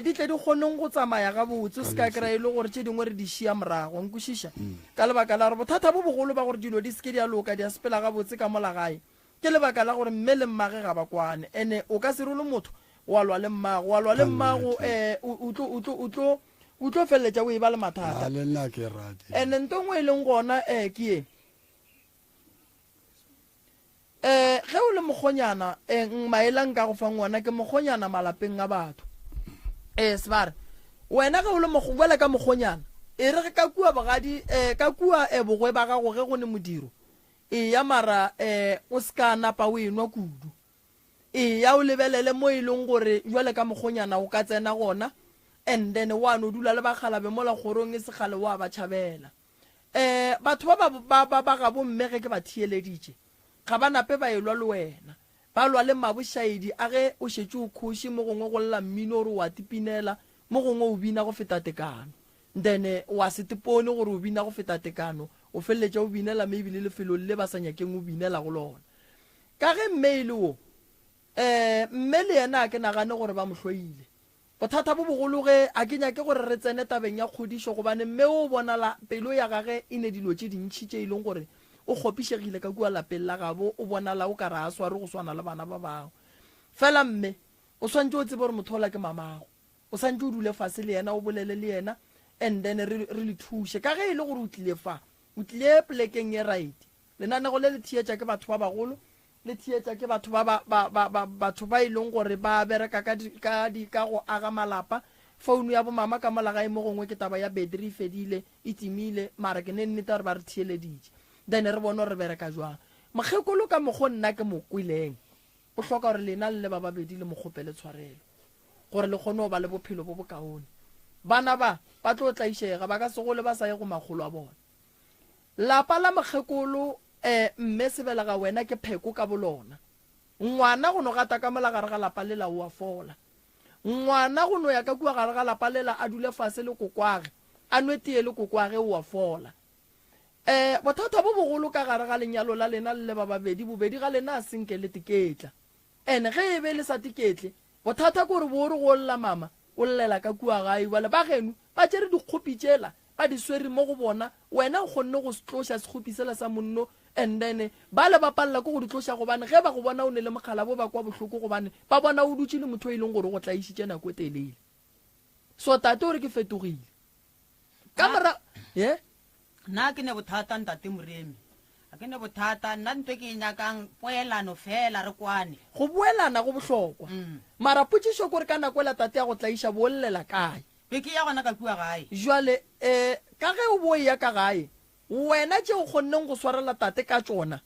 di tle di kgoneng go tsamaya gabotse o se ka kry-a e le gore tše dingwe re di šia morago nkwešiša ka lebaka la gore bothata bo bogolo ba gore dilo di se ke di a loka di a sepela gabotse ka mola gae Ke lebaka la gore mme le mmage ga ba kwane. Ene o ka se role motho wa lwa le mmago, wa lwa le mmago eh, o tlo, o tlo, o tlo, o tlo feleletša o e ba le mathata. A le nna ke rate. Ene nto nngwe e leng gona eh, ke ye. Eh, ge o le mokgonyana, eh, maela nka go fang wona ke mokgonyana malapeng a batho. Eh, sebare, wena ge o le mokgo, bjale ka mokgonyana, e re ge ka kua bogadi, eh, ka kua eh, bogwe ba gago ge go ne modiro, Eya mara eh o se ka napa o enwa kudu. Eya o lebelele mo e leng gore jwale ka mokgonyana o ka tsena gona and then wa no dula le bakgalabe mola kgorong e se kgale wa ba tšhabela. Eh batho ba ba ba ba gabo mme ge ke ba theeleditše ga ba nape ba elwa le wena. Ba lwa le mabošaedi a ge o šetše o khoše mo gongwe go lla mmino o re o a tipinela mo gongwe o bina go feta tekano. Then wa se tepone gore o bina go feta tekano, o feleletša o binela maybe le lefelong le ba sa nyakeng o binela go lona. Ka ge mme e le wo, eh, mme le yena a ke nagane gore ba mo hloile. Bothata bo bogolo ge, a ke nyake gore re tsene tabeng ya kgodišo gobane mme wo o bonala pelo ya gage e ne dilo tše dintši tše e leng gore o kgopišegile ka kua lapeng la gabo, o bonala o ka re a swarwe go swana le bana ba bangwe. Fela mme, o swanetše o tsebe gore motho ola ke mamago. O santše o dule fase le yena, o bolele le yena and then re, re le thuše. Ka ge e le gore o tlile fa, o tlile polekeng ye right. Lenanego le le theetša ke batho ba bagolo, le theetša ke batho ba, ba, ba, ba, ba, batho ba e leng gore ba bereka ka di, ka di, ka go aga malapa. Founu ya bomama ka mola gae mo gongwe ke taba ya battery e fedile, e timile, mara ke ne nnete gore ba re theeleditše. Then re bone gore re bereka jwang. Mokgekolo ka mokgo nna ke mo kweleng, o hloka gore lena le le ba babedi le mo kgopele tshwarelo, gore le kgone go ba le bophelo bo bokaone. Bana ba, ba tlo tlaišega, ba ka se gole ba sa ye go makgolo a bona. Lapa la mokgekolo, eh, mme sebelega wena ke pheko ka bolona. Ngwana go no gata ka mola gare ga lapa lela o a fola. Ngwana go no ya ka kua gare ga lapa lela a dule fase le kokwage, a nwe tee le kokwage o a fola. Eh, bothata bo bogolo ka gare ga lenyalo la lena le le ba babedi, bobedi ga lena a se nke le teketla. Ene ge e be le sa teketle, bothata ke gore bo re go lla mama, o llela ka kua gae. Bjale ba geno ba tšere dikgopi tšela ba di swere mo go bona, wena o kgonne go se tloša sekgopi sela sa monno and then bale ba palela ke go di tloša gobane ge ba go bona o ne le mokgalabo ba kwa bohloko gobane ba bona o dutše le motho e leng gore o go tlaišitše nako e telele. So tate o re ke fetogile. Ka mora ye Nna ke ne bothata ntate Moremi. A ke ne bothata nna ntho e ke e nyakang poelano fela re kwane. Go boelana go bohlokwa. Mara potšišo ke gore ka nako ela tate a go tlaiša bo o llela kae? Be ke ya gona ka kua gae. Jwale um ka ge o bo o eya ka gae, wena tše o kgonneng go swarela tate ka tšona,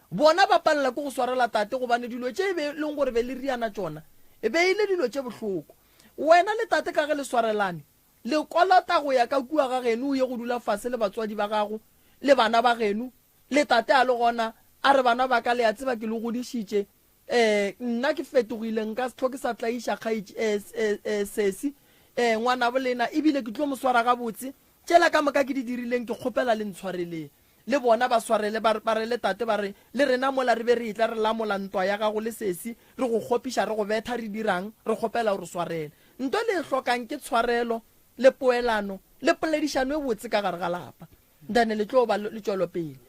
bona ba palela ke go swarela tate gobane dilo tše e be leng gore be le riana tšona e be e le dilo tše bohloko. Wena le tate ka ge le swarelane, le kolota go ya ka kua ga geno o ye go dula fase le batswadi ba gago le bana ba geno, le tate a le gona, a re bana ba ka le a tseba ke le godišitše, Ee, nna ke fetogile, nka se hloke sa tlaiša kgaetši, ee, ee, ee, sesi, ee, ngwanabo lena, ebile ke tlo mo swara gabotse. Tšela ka moka ke di dirileng, ke kgopela le ntshwareleng. Le bona ba swarele, ba, ba re le tate, ba re, Le rena mola re be re etla re lamola ntwa ya gago le sesi, re go kgopiša, re go betha, re dirang? Re kgopela o re swarele. Nto le e hlokang ke tshwarelo, le poelano, le poledišano e botse ka gare ga lapa. Then le tlo ba le tšwelopele.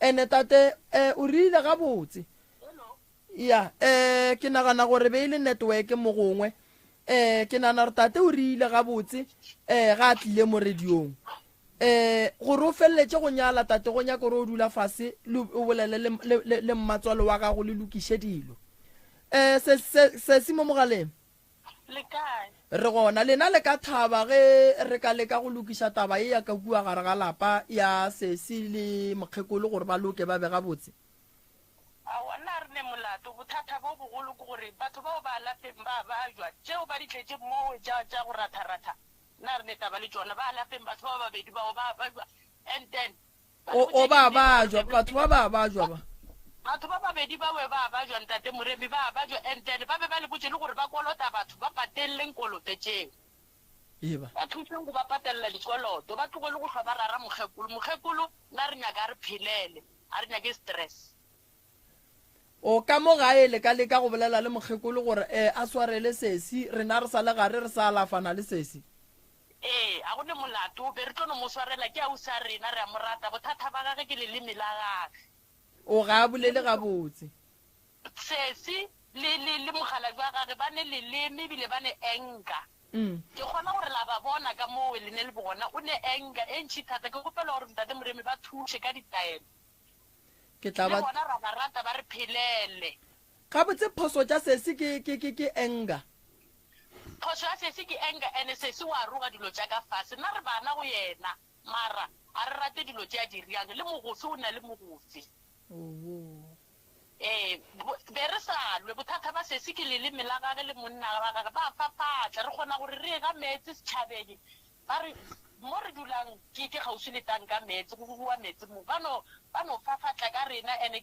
Ene tate, ee, o rile gabotse. Ya, eh, ke nagana gore be e le network mo gongwe. Eh, ke nagana gore tate o rile gabotse eh ga a tlile mo radiong. Eh, gore o feleletše go nyala tate go nyaka gore o dula fase le o bolele le, le, le, le mmatswalo wa gago le lokiše dilo. Eh, se, se, sesi mo mogaleng. Le kae? Re gona. Lena le ka thaba ge re ka leka go lokiša taba ye ya ka kua gare ga lapa ya sesi le mokgekolo gore ba loke ba be gabotse? Aowa, nna ga re ne molato. Bothata bo bogolo ke gore batho bao ba alafeng ba bajwa. Tšeo ba di tletše mowe tša, tša go ratharatha, nna ga re ne taba le tšona. Ba alafeng batho ba babedi bao ba bajwa and then ba O, o ba bajwa, batho ba ba bajwa ba. Batho ba babedi bawe ba bajwa, Ntate Moremi, ba bajwa and then ba be ba le botše le gore ba kolota batho, ba patelleng koloto tšeo. Eba. Ba thuseng go ba patelela dikoloto, ba tlogele go hlwa ba rara mokgekolo. Mokgekolo nna re nyaka a re phelele. A re nyake stress. O ka mo gae le ka leka go bolela le mokgekolo gore eh a swarele sesi, rena re sa le gare re sa alafana le sesi. Ee, a go ne molato, be re tlo no mo swarela, ke ausi a rena, re a mo rata, bothata ba gage ke leleme la gage. O ga a bolele gabotse. Sesi le, le, le mokgalabje wa gage ba ne leleme ebile ba ne anger. Ke kgona gore la ba bona ka moo le ne le bona, o ne anger e ntši thata. Ke kgopela gore Ntate Moremi ba thuše ka ditaelo. Ke tla Le ba. bona ra ba rata ba re phelele. Gabotse phoso tša sesi ke, ke, ke, ke anger. Phoso ya sesi ke anger and sesi wa roga dilo tša ka fase. Nna re bana go yena mara ga re rate dilo tše a di riang. Le mogofe o na le mogofe. Owoo. Ee, be re sa lwe. Bothata ba sesi ke leleme la gage le monna wa gage. Ba fafatla. Re kgona gore re ye ga meetse setšhabeng. Ba re, Mo re dulang ke, ke kgauswi le tanka meetse, go gogiwa meetse mo. Ba no, ba no fafatla ka rena, and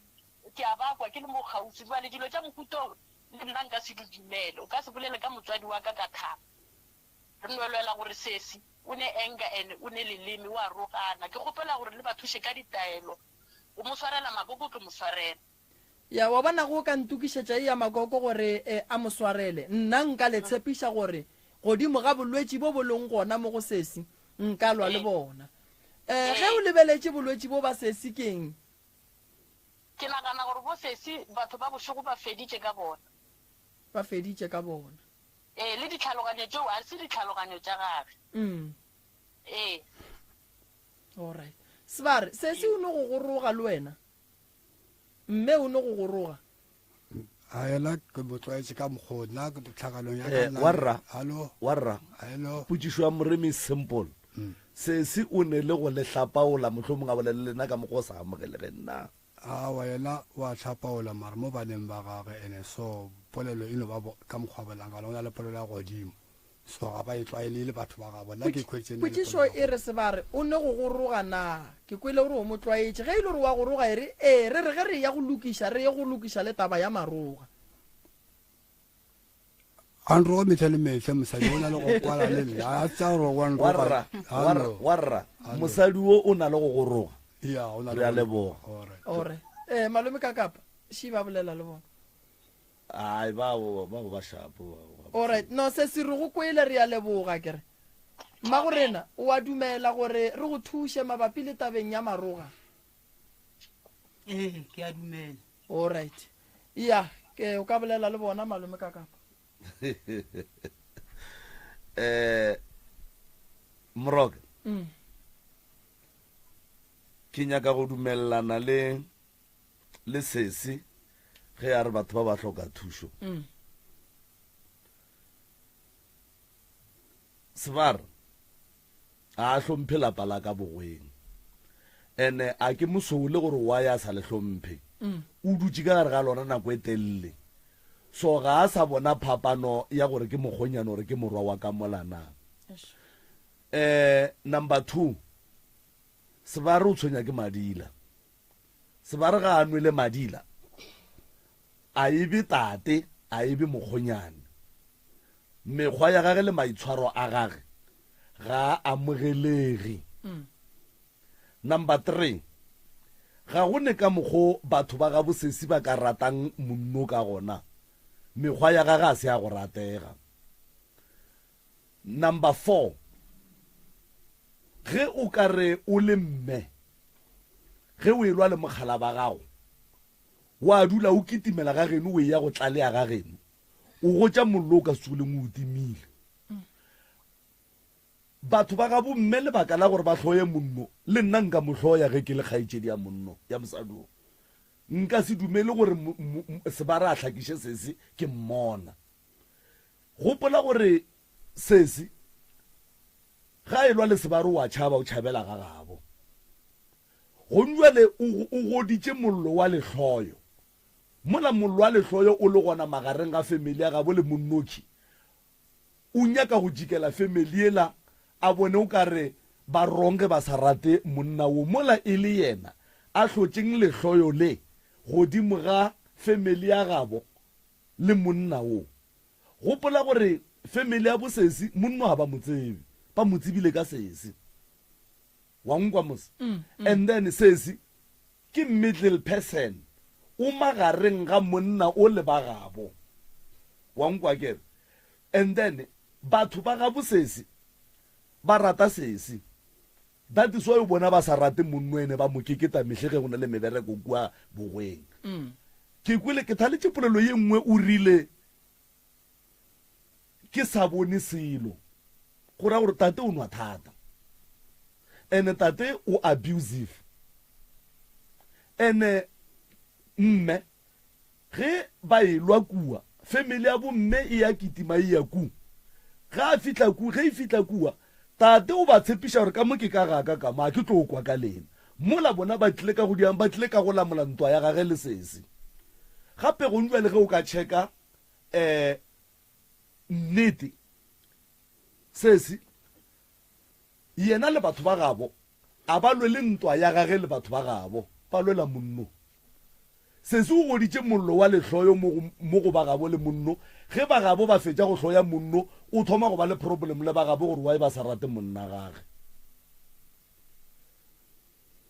ke a ba kwa ke le mo kgauswi. Bjale dilo tša mohuta wo le nna nka se di dumele. O ka se bolele ka motswadi wa ka ka thaba. Re no lwela gore sesi o ne anger and o ne leleme, o a rogana. Ke kgopela gore le ba thuše ka ditaelo. Go mo swarela makoko o tlo mo swarela. Ya, wa bona, ge o ka ntokišetša ye ya makoko gore a mo swarele, nna nka le tshepiša gore godimo ga bolwetši bo bo leng gona mo go sesi, nka lwa le bona. Um ge o lebeletše bolwetši bo ba sesi ke'ng? Ke nagana gore bo sesi batho ba bošego ba feditše ka bona. Ba feditše ka bona. Ee, le ditlhaloganyo tšeo ga se ditlhaloganyo tša gage. Ee. Alright. Sebare, sesi o no go goroga le wena? Mme o no go goroga? A yena ke mo tlwaetše ka mokgwa o, nna tlhakanong ya ka Eh, nna wa rra, Hallo? wa rra. Hello? Potšišo ya Moremi simple. Sesi o ne le go le hlapaola mohlomong a bolele le lena ka mokgwa o sa amogelegeng na? Aowa, yena o a hlapaola mara mo baneng ba gage ene so polelo e no ba ka mokgwa bolang ka gona, o na le polelo ya godimo so ga ba e tlwaele e le batho ba gabo. Nna ke ikhweditše nna le Potšišo polelo ya e re Sebare o ne go go roga na? Ke kwele o re o mo tlwaetše. Ge e le gore o a go roga e re ee, re re ge re eya go lokiša re ye go lokiša le taba ya maroga. A nroga mehla le mehla mosadi o na le go kwala le nna a tsa gore wa nroga. Warra, warra, warra. Mosadi wo o na le go go roga. Ya, o na le. Re a leboga. Ore. Eh, malome ka kapa. Shi ba bolela le bona. Ai, ba bo ba ba shapo. Alright, no se se re go kwele re a leboga ke re. Mmago rena, o a dumela gore re go thuše mabapi le tabeng ya maroga? Ee, ke a dumela. Alright. Ya, ke o ka bolela le bona malome ka kapa. Eh Moroka. Mm. Ke nyaka go dumelelana le le sesi ge a re batho ba ba hloka thušo. Mm. Sebar A a hlomphe lapa la ka bogweng. Ene a ke mosole gore why a sa le hlomphe. O dutše ka gare ga lona nako e telele. So ga a sa bona phapano ya gore ke mokgonyana gore ke morwa wa ka mola na. Eh number 2 Sebare o tshwenya ke madila. Sebare ga a nwele madila a e be tate a e be mokgonyane. Mekgwa ya gage le maitshwaro a gage ga a amogelege. Number 3, ga go ne ka mokgo batho ba ga bosesi ba ka ratang monno ka gona, mekgwa ya gage a se ya go ratega. Number 4, ge o ka re o le mme, ge o elwa le mokgala ba gago, wa dula o kitimela ga geno o eya go tlalea ga geno, O gotša mollo o ka se tsogileng o o timile. Batho ba gabo mme lebaka la gore ba hloye monno, le nna nka mo hloya ge ke le kgaetšedi ya monno, ya mosadi wo. Nka se dumele gore Sebare a hlakiše sesi ke mmona. Gopola gore sesi ga a elwa le Sebare o a tšhaba, o tšhabela ga gabo. Gonjwale o goditše mollo wa lehloyo. Mola mollo wa lehloyo o le gona magareng ga family ya gabo le Monnoki, o nyaka go jikela family yela a bone o ka re ba wrong ge ba sa rate monna wo mola e le yena a hlotšeng lehloyo le godimo ga family ya gabo le monna wo. Gopola gore family ya bo sesi monno ga ba mo tsebe, ba mo tsebile ka sesi. Wa nkwa mos? And then sesi Ke middle person, o magareng ga monna o le ba gabo. Wa nkwa akere? And then batho ba gabo sesi ba rata sesi. That is why o bona ba sa rate monno ene ba mo keketa mehle ge go na le mebereko kua bogweng. Ke kwele ke thaletše polelo ye nngwe o rile ke sa bone selo go ra gore tate o nwa thata ene tate o abusive ene mme ge ba elwa kua family ya bomme e ya kitima e ya ku ge a fihla ku ge e fihla kua tate o ba tshepiša gore ka mo ke ka gaka ka mo a ke tlo kwa ka lena mola bona ba tlile ka go diang ba tlile ka go lamola ntwa ya gage le sesi gape gong jwale ge o ka checka um nnete sesi yena le batho ba gabo a ba lwele ntwa ya gage le batho ba gabo ba lwela monno sesi o goditše mollo wa lehloyo mo go ba gabo le monno ge ba gabo ba fetša go hloya monno o thoma go ba le problem le ba gabo gore why ba sa rate monna gage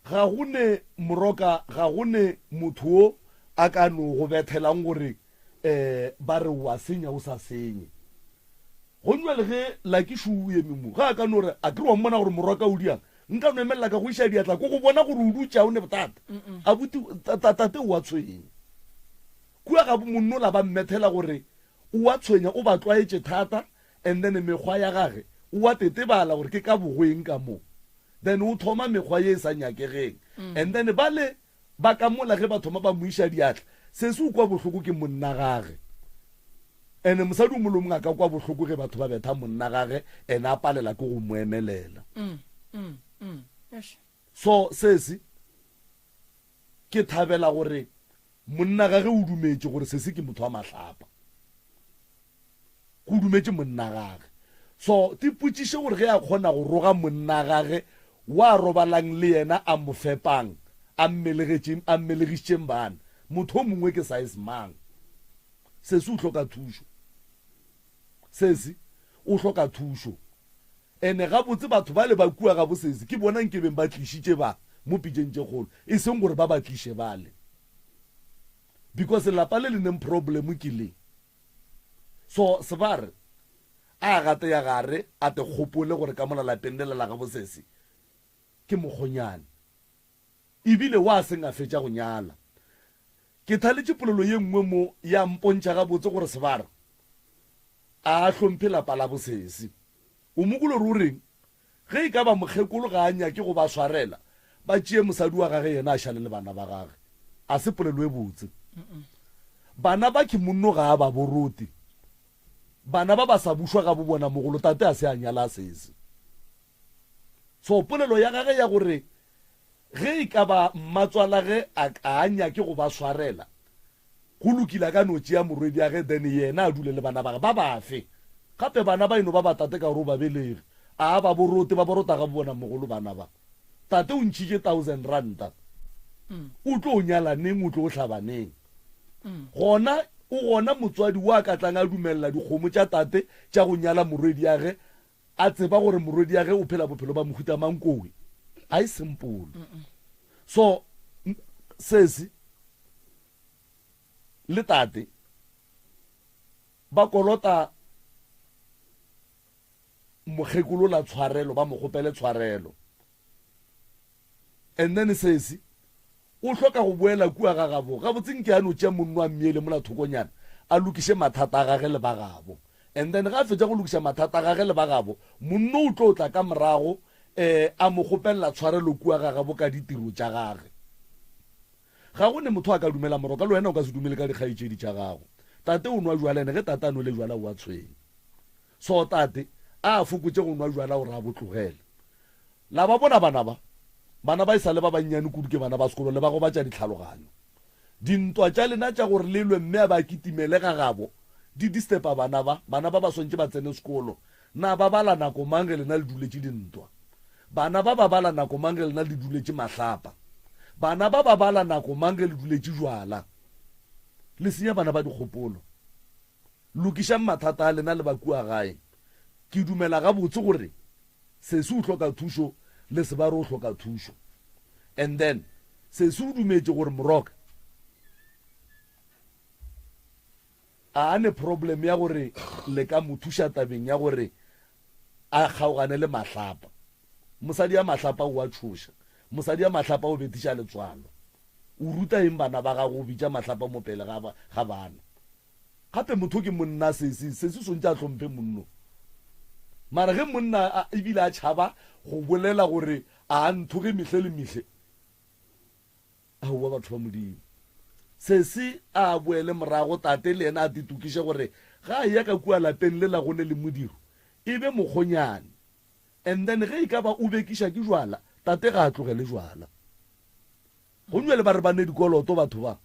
Ga go ne moroka, ga go ne motho wo a ka no go bethelang gore um ba re o a senya o sa senye. Go bjale ge Lucky šo o eme mo, ge a ka no re, a ke re wa mmona gore moroka o diang, nka no emelela ka go iša diatla ko go bona gore o dutše a o ne bothata. Abuti, tate o a tshwenya. Kua ga bo monnola ba mmethela gore o a tshwenya, o ba tlwaetše thata and then mekgwa ya gage o a tetebala gore ke ka bogoeng ka mo. Then o thoma mekgwa ye e sa nyakegeng. And then bale ba ka mola ge ba thoma ba mo iša diatla, sesi o kwa bohloko ke monna gage. And mosadi o mongwe le o mongwe a ka kwa bohloko ge batho ba betha monna gage and a palela ke go mo emelela. So sesi. Ke thabela gore monna gage o dumetše gore sesi ke motho wa mahlapa. Go dumetše monna gage. So tipotšiše gore ge a kgona go roga monna gage wa robalang le yena a mo fepang, a mmelegetšeng, a mmelegišitšeng bana, motho o mongwe ke size mang? Sesi o hloka thušo. Sesi o hloka thušo. Ene gabotse batho bale ba kua gabo sesi ke bona nkebeng ba tlišitše ba mo pitšeng tše kgolo, e seng gore ba ba tliše bale. Because lapa le le neng problem ke le. So Sebare a gate ya gare a te kgopole gore ka mola lapeng lela la gabo sesi ke mokgonyane. Ebile wa seng a fetša go nyala. Ke thaletše polelo ye nngwe mo ya mpontšha gabotse gore Sebara a a hlomphe lapa la bosesi. O mo kwele gore o reng? Ge e ka ba mokgekolo ga a nyake go ba swarela, ba tšee mosadi wa gage yena a šale le bana ba gage. A se polelo e botse. Bana ba ke monno ga a ba borote. Bana ba ba sa bušwa ga bobona mogolo tate a se a nyala sesi. So polelo ya gage ya gore ge e ka ba mmatswalage a a nyake go ba swarela, go lokile a ka no tšea morwediage then yena a dule le bana ba gage. Ba bafe? Gape bana ba e no ba ba tate ka gore o ba belege. A ba borote, ba borota ga bobona mogolo bana ba. Tate o ntšhitše thousand ranta. O tlo nyala neng, o tlo hlaba neng? Gona o gona motswadi wa ka tlang a dumelela dikgomo tša tate tša go nyala morwediage A tseba gore morwediage o phela bophelo ba mohuta mang kowe ga e simple. So sesi le tate ba kolota mokgekolola tshwarelo, ba mo kgopele tshwarelo. And then sesi o hloka go boela kua ga gabo. Gabotse nke a no tšea monno a mmiele mola thokonyana a lokiše mathata a gage le ba gabo. And then ga a fetša go lokiša mathata a gage le ba gabo, monno o tlo tla ka morago um a mo kgopelela tshwarelo kua ga gabo ka ditiro tša gage. Ga go ne motho a ka dumela moroka, le wena o ka se dumele ka dikgaetšedi tša gago. Tate o nwa jwala ene ge tate a nwele jwala o a tshwenya. So tate a a fokotše go nwa jwala gore a bo tlogele. La ba bona bana ba? Bana ba e sa le ba bannyane kudu ke bana ba sekolo le ba gobatša ditlhaloganyo. Dintwa tša lena tša gore le lwe mme a ba kitimele ga gabo di disturba bana ba. Bana ba ba swantše ba tsene sekolo. Na ba bala nako mang ge lena le duletše dintwa? Bana ba ba bala nako mang ge lena le duletše mahlapa? Bana ba ba bala nako mang ge le duletše jwala? Le senya bana ba dikgopolo. Lokišang mathata a lena le ba kua gae. Ke dumela gabotse gore sesi o hloka thušo le Sebare o hloka thušo. And then sesi o dumetše gore Moroka a ne problem ya gore le ka mo thuša tabeng ya gore a kgaogane le mahlapa. Mosadi ya mahlapa o a tšhoša. Mosadi ya mahlapa o bethiša letswalo. O ruta eng bana ba gago o bitša mahlapa mo pele ga ga bana? Gape motho ke monna sesi, sesi o swantše a hlomphe monno. Mara ge monna ebile a tšhaba go bolela gore a a nthoge mehle le mehle, aowa batho ba Modimo. Sesi a boele morago, tate le yena a titokiše gore ga a eya ka kua lapeng lela go ne le modiro, e be mokgonyane. And then ge e ka ba o bekiša ke jwala, tate ga a tlogele jwala. Gomme bjale ba re ba ne dikoloto batho ba.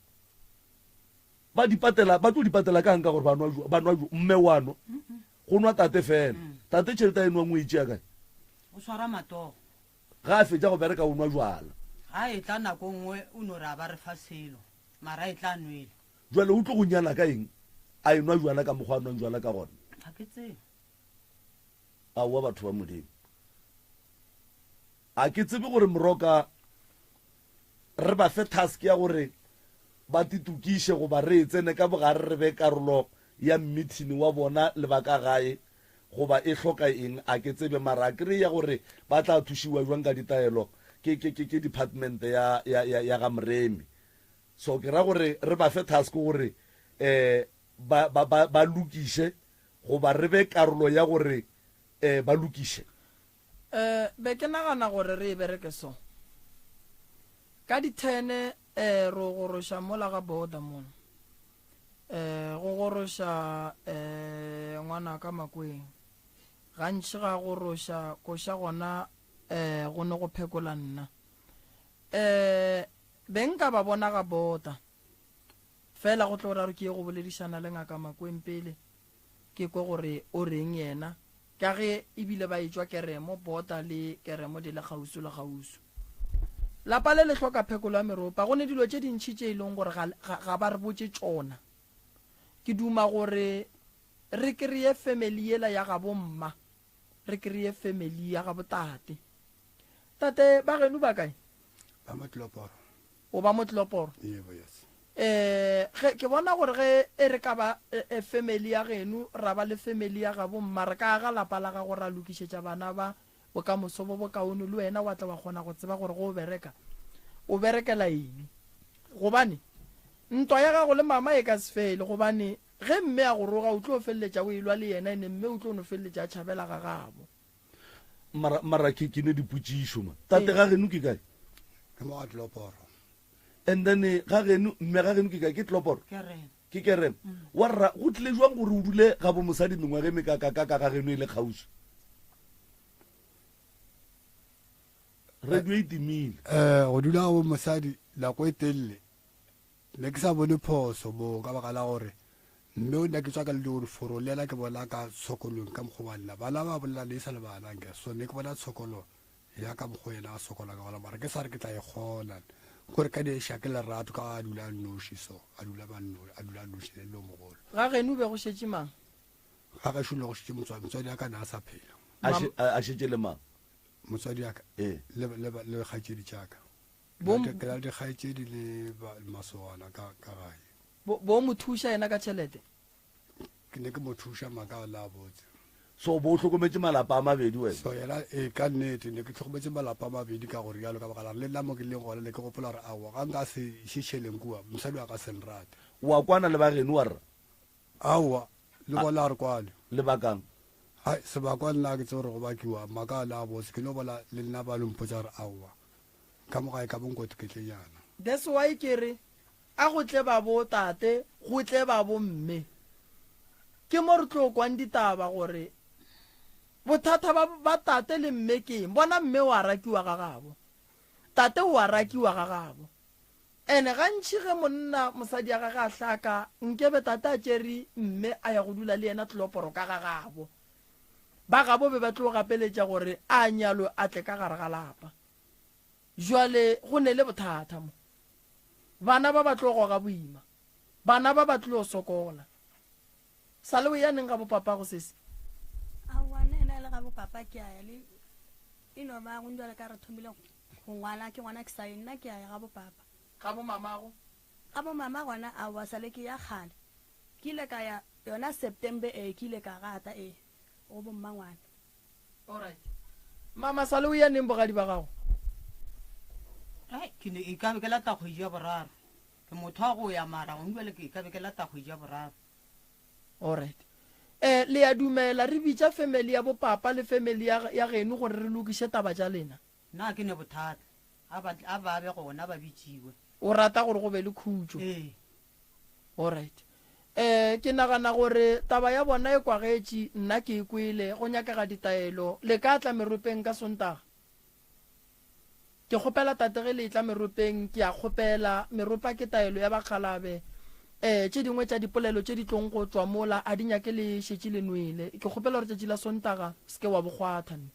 Ba di patela, ba tlo di patela ka'ng ka gore ba nwa, ba nwa, mme wa nwa, go nwa tate fela. Tate tšhelete a e nwang o e tšea kae? O swara matogo. Ga a fetša go bereka o nwa jwala. Ga e tla nako nngwe o no re a ba re fa selo, mara e tla nwele. Jwale o tlo go nyala ka eng a e nwa jwala ka mokgwa a nwang jwala ka gona? Ga ke tsebe. Aowa batho ba Modimo. A ke tsebe gore Moroka re ba fe task ya gore ba titokiše goba re e tsene ka bogare re be karolo ya mmithini wa bona le ba ka gae goba e hloka eng a ke tsebe mara a kry ya gore ba tla thušiwa jwang ka ditaelo ke ke ke ke department ya ya ya, ya ga Moremi so ke ra gore re ba fe task gore eh ba ba ba, ba lokiše goba re be karolo ya gore eh ba lokiše. Eh, be ke nagana gore re e bereke so. Ka di-ten eh, ro goroša mola ga border mola. Eh, go goroša eh, ngwanaka Makweng. Gantši ga goroša koša gona eh, go ne go phekola nna. Eh, Be nka ba bona ga bota. Fela go tlo ra re ke ye go boledišana le Ngaka Makweng pele, ke kwe gore o reng yena, ka ge e bile ba etšwa Keremo, bota le Keremo di le kgauswi le kgauswi. Lapa le le hloka phekolo ya meropa. Go ne dilo tše dintši tše e leng gore ga, ga, ga ba re botše tšona. Ke duma gore re kreye family yela ya gabo mma, re kreye family ya gabo tate. Tate, ba geno ba kae? Ba mo Tloporo. O ba mo Tloporo? Yebo, yes. Eh, ge, ke bona gore ge e re ka ba e, e family ya geno, ra ba le family ya gabo mma, re ka aga lapa la gago ra lokišetša bana ba bokamoso bo bokaone, le wena wa tla wa kgona go tseba gore ge o bereka, o berekela eng. Gobane, ntwa ya gago le mama e ka se fele, gobane ge mme a go roga, o tlo feleletša o elwa le yena, ene mme o tlo no feleletša a tšhabela ga gabo. Mara, mara ke, ke ne dipotšišo ma. Tate ga geno ke kae? Ke mo ga Tloporo. And then eh, ga geno, mme ga geno ke kae? Ke Tloporo? Kerema. Ke Kerema. Wa rra, go tlile jwang gore o dule ga bo mosadi mengwaga e mekakakaka ga geno e le kgauswi? Radio e timile. Eh, go dula ga bo mosadi nako e telele Ne ke sa bone phoso moo ka baka la gore mme o nna ke tswa ka le diforo le yena ke bona ka tshokolong ka mokgwa wa nna bana ba bolela le sa le bana nke so ne ke bona tshokolo ya ka mokgwa yena a sokola ka gona mara ke sa re ke tla e kgona gore ka di eša ke lerato ka a dula noši so a dula ba nno a dula noši le lo mogolo. Ga geno be go šetše mang? Ga gešo ne go šetše motswadi, motswadi ya ka ne a sa phela. A šetše le mang? Motswadi ya ka Ee. le le le kgaetšedi tša ka. Bo, Ke na le dikgaetšedi le masogana ka ka gae. Bo, bo mo thuša yena ka tšhelete? Ke ne ke mo thuša maka a la botse. So bo o hlokometše malapa a mabedi wena? So yena ee ka nnete ne ke hlokometše malapa a mabedi ka go rialo ka baka la gore le nna mo ke leng gona ne ke gopola gore aowa ga nka se iše tšheleng kua mosadi wa ka se nrate. Wa kwana le ba geno wa rra? Aowa le bona ga re kwane. Lebakang? Hai sebakwa nna ga ke tsebe gore go bakiwang maka a la botse ke no bona le nna ba no mpotša gore aowa Ka mo gae ka bonkotoketlenyana. That's why ke re a go tle ba bo tate go tle ba bo mme. Ke mo re tlo kwang ditaba gore bothata ba ba tate le mme ke eng. Bona mme o a rakiwa ga gabo. Tate o a rakiwa ga gabo. Ene gantši ge monna mosadi ya gage a hlaka nkebe tate a tšere mme a ya go dula le yena tloporo ka ga gabo. Ba gabo be ba tlo gapeletša gore a nyalwe a tle ka gare ga lapa. Jwale go ne le bothata mo. Bana ba ba tlo goga boima. Bana ba ba tlo sokola. Sa le o ya neng ga bo papago sesi? Aowa, nna ena e le ga bo papa ke a ya le e no ba go jwale ka re thomile go ngwala ke gona ke sa ye nna ke a ya ga bo papa. Ga bo mamago? Ga bo mama gona aowa sa le ke ya kgale. Ke ile ka ya yona September ee ke ile ka gata ee go bo mmangwane. Alright. Mama sale o ya neng bogadi ba gago? Ai, ke ne e ka be ke lata kgwedi ya boraro. Ke motho wa go ya mara gong jwale ke ka be ke lata kgwedi ya boraro. Alright. Eh, le ya dumela re bitša family ya bo papa le family ya, ya geno gore re lokiše taba tša lena? Nna ke ne bothata. A ba, a ba be gona ba bitšiwe. O rata gore go be le khutšo? Ee. Alright. Eh, ke nagana gore taba ya bona e kwagetše, nna ke e kwele, go nyakega ditaelo. Le ka tla meropeng ka Sontaga? Ke kgopela tate ge le etla meropeng, ke a kgopela, meropa ke taelo ya bakgalabe. Eh, tše dingwe tša dipolelo tše di tlong go tšwa mola a di nyake le šetše le nwele. Ke kgopela gore tšatši la Sontaga se ke wa bo kgwatha, nne,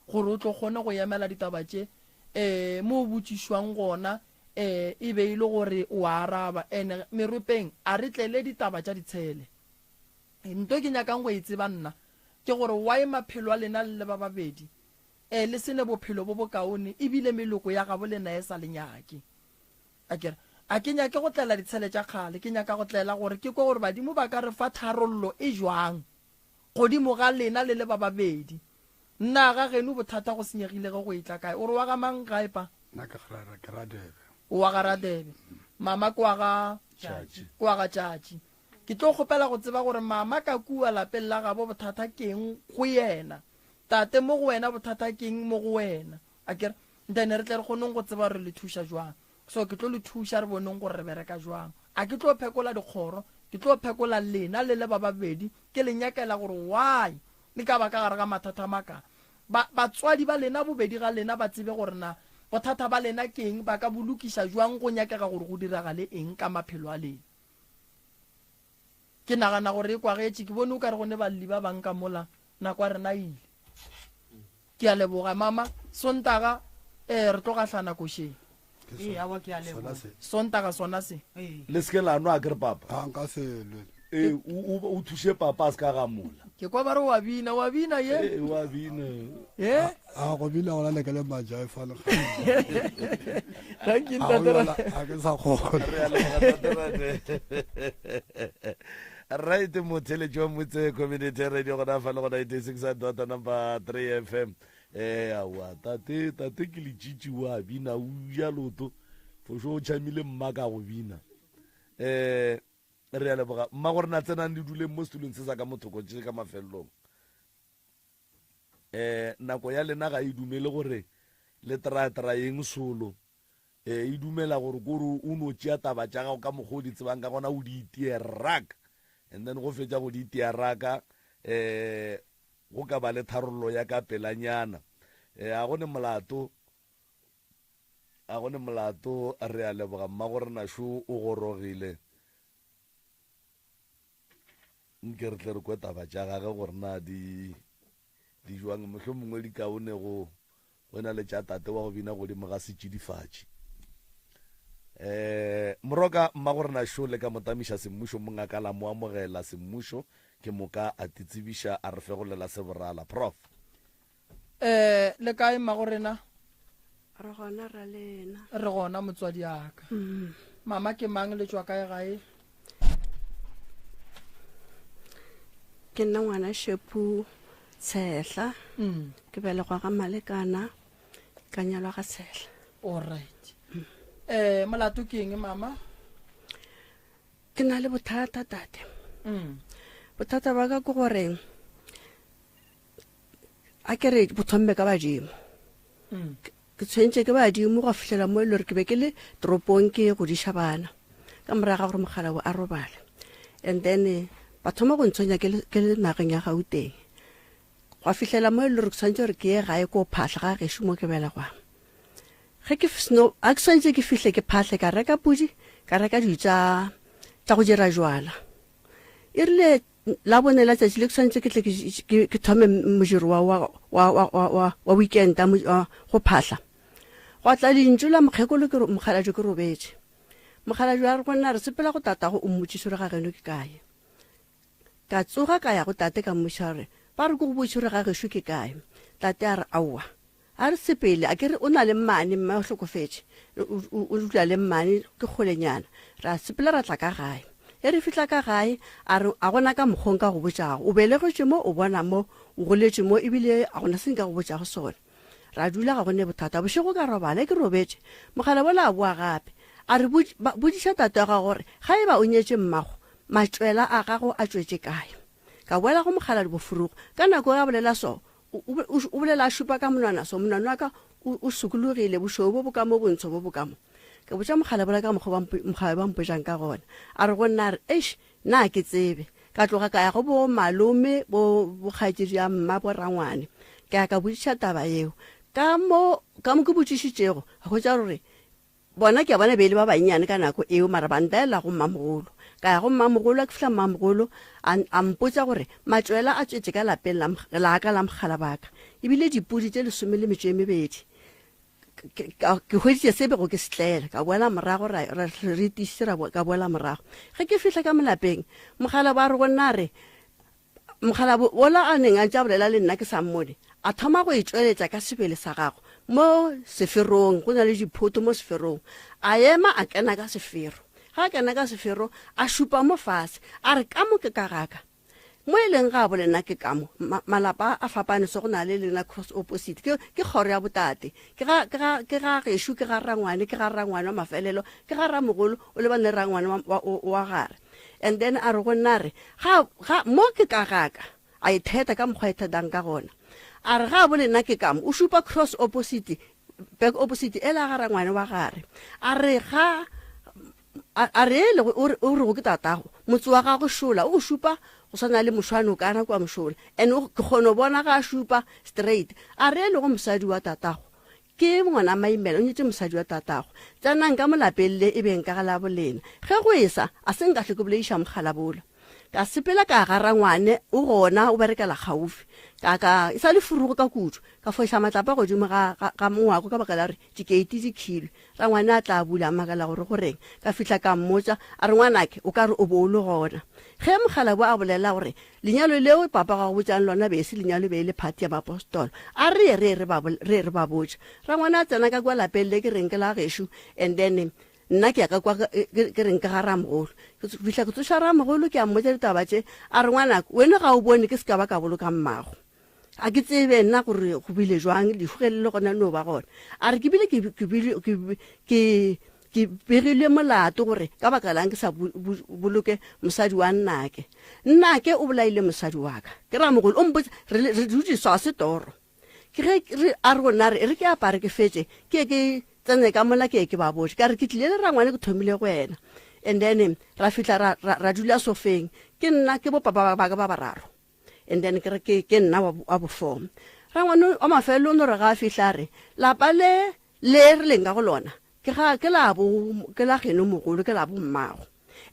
gore o tlo kgone go emela ditaba tše, eh, mo o botšišwang gona, Ee, e be e le gore o a araba. Ene meropeng a re tlele ditaba tša ditshele. Nto ke nyakang go e tseba nna ke gore why maphelo a lena le le ba babedi e le se ne bophelo bo bokaone ebile meloko ya gabo lena e sa le nyake. Akere a ke nyake go tlela ditshele tša kgale, ke nyaka go tlela gore ke kwe gore badimo ba ka re fa tharollo e jwang. Godimo ga lena le le ba babedi. Na ga geno bothata go senyegile ge go etla kae? O re wa ga mang gae pa? Nna ke ga ke Radebe. O wa ga Radebe. Mama ke wa ga Tšatši. Ke wa ga Tšatši. Ke tlo kgopela go tseba gore mama ka kua lapeng la gabo bothata keng go yena. Tate mo go wena bothata keng mo go wena. Akere? Then re tle re kgoneng go tseba gore re le thuša jwang. So ke tlo le thuša re boneng gore re bereka jwang. A ke tlo phekola dikgoro, ke tlo phekola lena le le ba babedi, ke le nyakela gore why le ka ba ka gare ga mathata a maka. Ba, batswadi ba lena bobedi ga lena ba tsebe gore na. Bothata ba lena ke eng? Ba ka bo lokiša bjang? Go nyakega gore go diragale eng ka maphelo a lena? Ke nagana gore e kwagetše. Ke bone o ka re go ne balli ba bang ka mola, nako ya rena e ile. Ke a leboga, mama. Sontaga, ee, re tlo gahlana košeng. Ee, aowa, ke a leboga. Sontaga sona se. Ee. Le se ke la nwa, akere, papa? A nka se lwe. Ee, o, o, o thuše papa a se ka gamola. Ke kwa ba re o a bina, o a bina ye. Ee, o a bina. Ye? A go bina gona le ke le majaifa le Thank you, ntate Ra. A ke sa kgona. Re a leboga, ntate Rate. Right, motheletši wa Motse Community Radio gona fa le go 96 dot number 3 FM. Eh, aowa, tate, tate ke letšitši wa bina, o ja loto. For sure o tšhamile mma ka go bina. Eh, re a leboga. Mma gore na tsenang le duleng mo setulong se sa ka mothoko tše ka mafelelong. Eh, nako ya lena ga e dumele gore le try-tryeng solo. Eh, e dumela gore kore o no tšea taba tša gago ka mokgwa o di tsebang ka gona o di itie rak. And then go fetša go di itia raka, eh, go ka ba le tharollo ya ka pelanyana. Eh, a go ne molato, a go ne molato, re a leboga mmagorena šo o gorogile. Nke re tle re kwe taba tša gage gore na di di jwang, mohlomongwe di kaone go go na le tša tate wa go bina godimo ga setšidifatši. Eh, Moroka mmagorena šo le ka mo tamiša semmušo, mongaka la mo amogela semmušo, ke moka a titsebiša a re fegolela seborala. Prof. Eh, le kae mmagorena? Re gona ra lena. Re gona motswadi aka. Mm. Mama ke mang le tšwa kae gae? Ke nna ngwana Shepu Tshehla. Mm. Ke belegwa ga Malekana ka nyalwa ga Tshehla. All right. Mm. Eh, molato ke eng mama? Ke na le bothata tate. Mm. Bothata ba ka ke gore a ke re bo thomme ka badimo mm. ke tshwentše ke badimo go fihlela mo e le gore ke be ke le toropong ke godiša bana ka morago ga gore mogala o a robale and then eh, ba thoma go ntshwenya ke le nageng ya gauteng gwa fihlela mo e le gore ke tshwanetse gore ke ye gae ko phahla ga gešo mo ke belegwang ge ke seno a ke tshwanetse ke fihle ke phahle ka reka pudi ka reka dilo tša go dira jwala e rile La bone la tšatši le ke swanetše ke tle ke thome modiro wa, wa, wa, wa, wa, wa, wa weekend wa go phahla. Gwa tla lentšu la mokgekolo ke mokgalabje ke robetše. Mokgalabje a re go nna re sepela go tatago o mmotšiše gore ga geno ke kae. Ka tsoga ka ya go tate ka mmotšiša gore ba re ke go botše gore ga gešo ke kae. Tate a re aowa. A re sepele, a ke re o na le mmane, mme o hlokofetše, o dula le mmane, ke kgolenyana. Ra sepela ra tla ka gae. Ge re fihla ka gae, a re, A gona ka mokgwa o nka go botšago. O belegetšwe mo, o bona mo, o goletše mo, ebile a gona se nka go botšago sona. Ra dula, ga go ne bothata. Bošego ka robala, ge ke robetše, mogala wola a boa gape. A re, Botšiša tate wa gago gore ga e ba o nyetše mmago, matšwela a gago a tšwetše kae. Ka boela go mogala bofurugo. Ka nako ye a bolela so, O, o, o bolela a šupa ka monwana so, monwana wa ka o, o sokologile, bošweu bo bo ka mo, bontsho bo bo ka mo. Ka botša mokgalabje ka mokgwa ba mokgalabje ba mpotšang ka gona. A re go nna, a re, Eish, nna ga ke tsebe. Ka tloga ka ya go bo malome, bo, bo kgaetšedi ya mma, bo rangwane. Ka ya ka botšiša taba yeo. Ka mo, ka mo ke botšišitšego, ka hwetša gore Bona ke a bona be e le ba bannyane ka nako eo, mara ba ntaela go mmamogolo. Ka ya go mmamogolo, a ke fihla mmamogolo a, a mpotša gore matšwela a tšwetše ka lapeng la, la ka la mogala ba ka. E bile dipudi tše lesome le metšo e mebedi. Ke, ke, ke hweditše se bego ke se tlela. Ka boela morago, ra, ra, re itišitše ra, ka boela morago. Ge ke fihla ka mo lapeng, mogala ba re go nna a re, Mokgalabje wola a neng a ntše a bolela le nna ke sa mmone, a thoma go e tšweletša ka sebele sa gagwe mo seferong, go na le diphoto mo seferong. A ema a kena ka sefero. Ge a kena ka sefero, a šupa mo fase, a re, Ka mo ke ka ga ka. Mo e leng gabo lena ke ka mo. Ma, malapa a fapane so go na le lena cross opposite. Ke, ke kgoro ya botate. Ke ga, ke ga, ke ga gešo, ke ga rangwane, ke ga rangwane wa mafelelo, ke ga ramogolo, o lebane le rangwane wa, wa, wa gare. And then a re go nna a re, ga, ga, mo ke ka ga ka. A e theta ka mokgwa a e thetang ka gona. A re, ga bo lena ke ka mo. O šupa cross opposite, back opposite, ela ga rangwane wa gare. A re, ga, a, a re ele, o re, o rego ke tatago, motse wa gago šola, o šupa go swana le mošwanokana kua mošola. And o, ke kgona go bona ga a šupa straight. A re ele go mosadi wa tatago. Ke ngwana Maimela, o nyetše mosadi wa tatago. Tsenang ka mo lapeng le e beng ka ga la bolena. Ge go esa, a se nka hlwe ke boleiša mogalabola. Ka sepela ka ga rangwane, o gona, o berekela kgaufi. Ka ka, e sa le furugo ka kudu, ka foša matlapa godimo ga, ga, ga mongwako ka baka la gore dikeiti di khilwe. Rangwane a tla a bula, a makala gore go reng. Ka fihla ka mmotša, a re, Ngwanake, o ka re o bo o le gona. Ge mokgalabje a bolela gore lenyalo leo papa ga go botšang lona be e se lenyalo, be e le phathi ya baapostola, a re ye re ye re ba, re ye re ba botše. Rangwane a tsena ka kua lapeng le ke reng ke la gešo, and then Nna ke ya ka kwa ke reng ka ga ramogolo. Ke fihla ke tsoša ramogolo ke a mmotša ditaba tše, a re ngwanaka wene ga o bone ke se ka ba ka boloka mmago. A ke tsebe nna gore go bile jwang, lehu ge le le gona le no ba gona. A re ke bile ke ke ke ke begilwe molato gore ka baka lang ke sa boloke mosadi wa nnake. Nnake o bolaile mosadi wa ka. Ke ramogolo o mpotsa re re dutše swa se toro. Ke ge re a re go nna re e re ke apare ke fetše ke ye ke tsene ka mola ke ye ke ba botše ka re ke tlile le rangwane ke thomile go wena and then ra fihla ra, ra, ra dula sofeng ke nna ke bo papa ba ka ba bararo and then ke re ke, ke nna wa, wa bofo rangwane wa mafelelo o no re ga a fihla a re lapa le le re leng ka go lona ke ga ke la bo ke la geno mogolo ke la bo mmago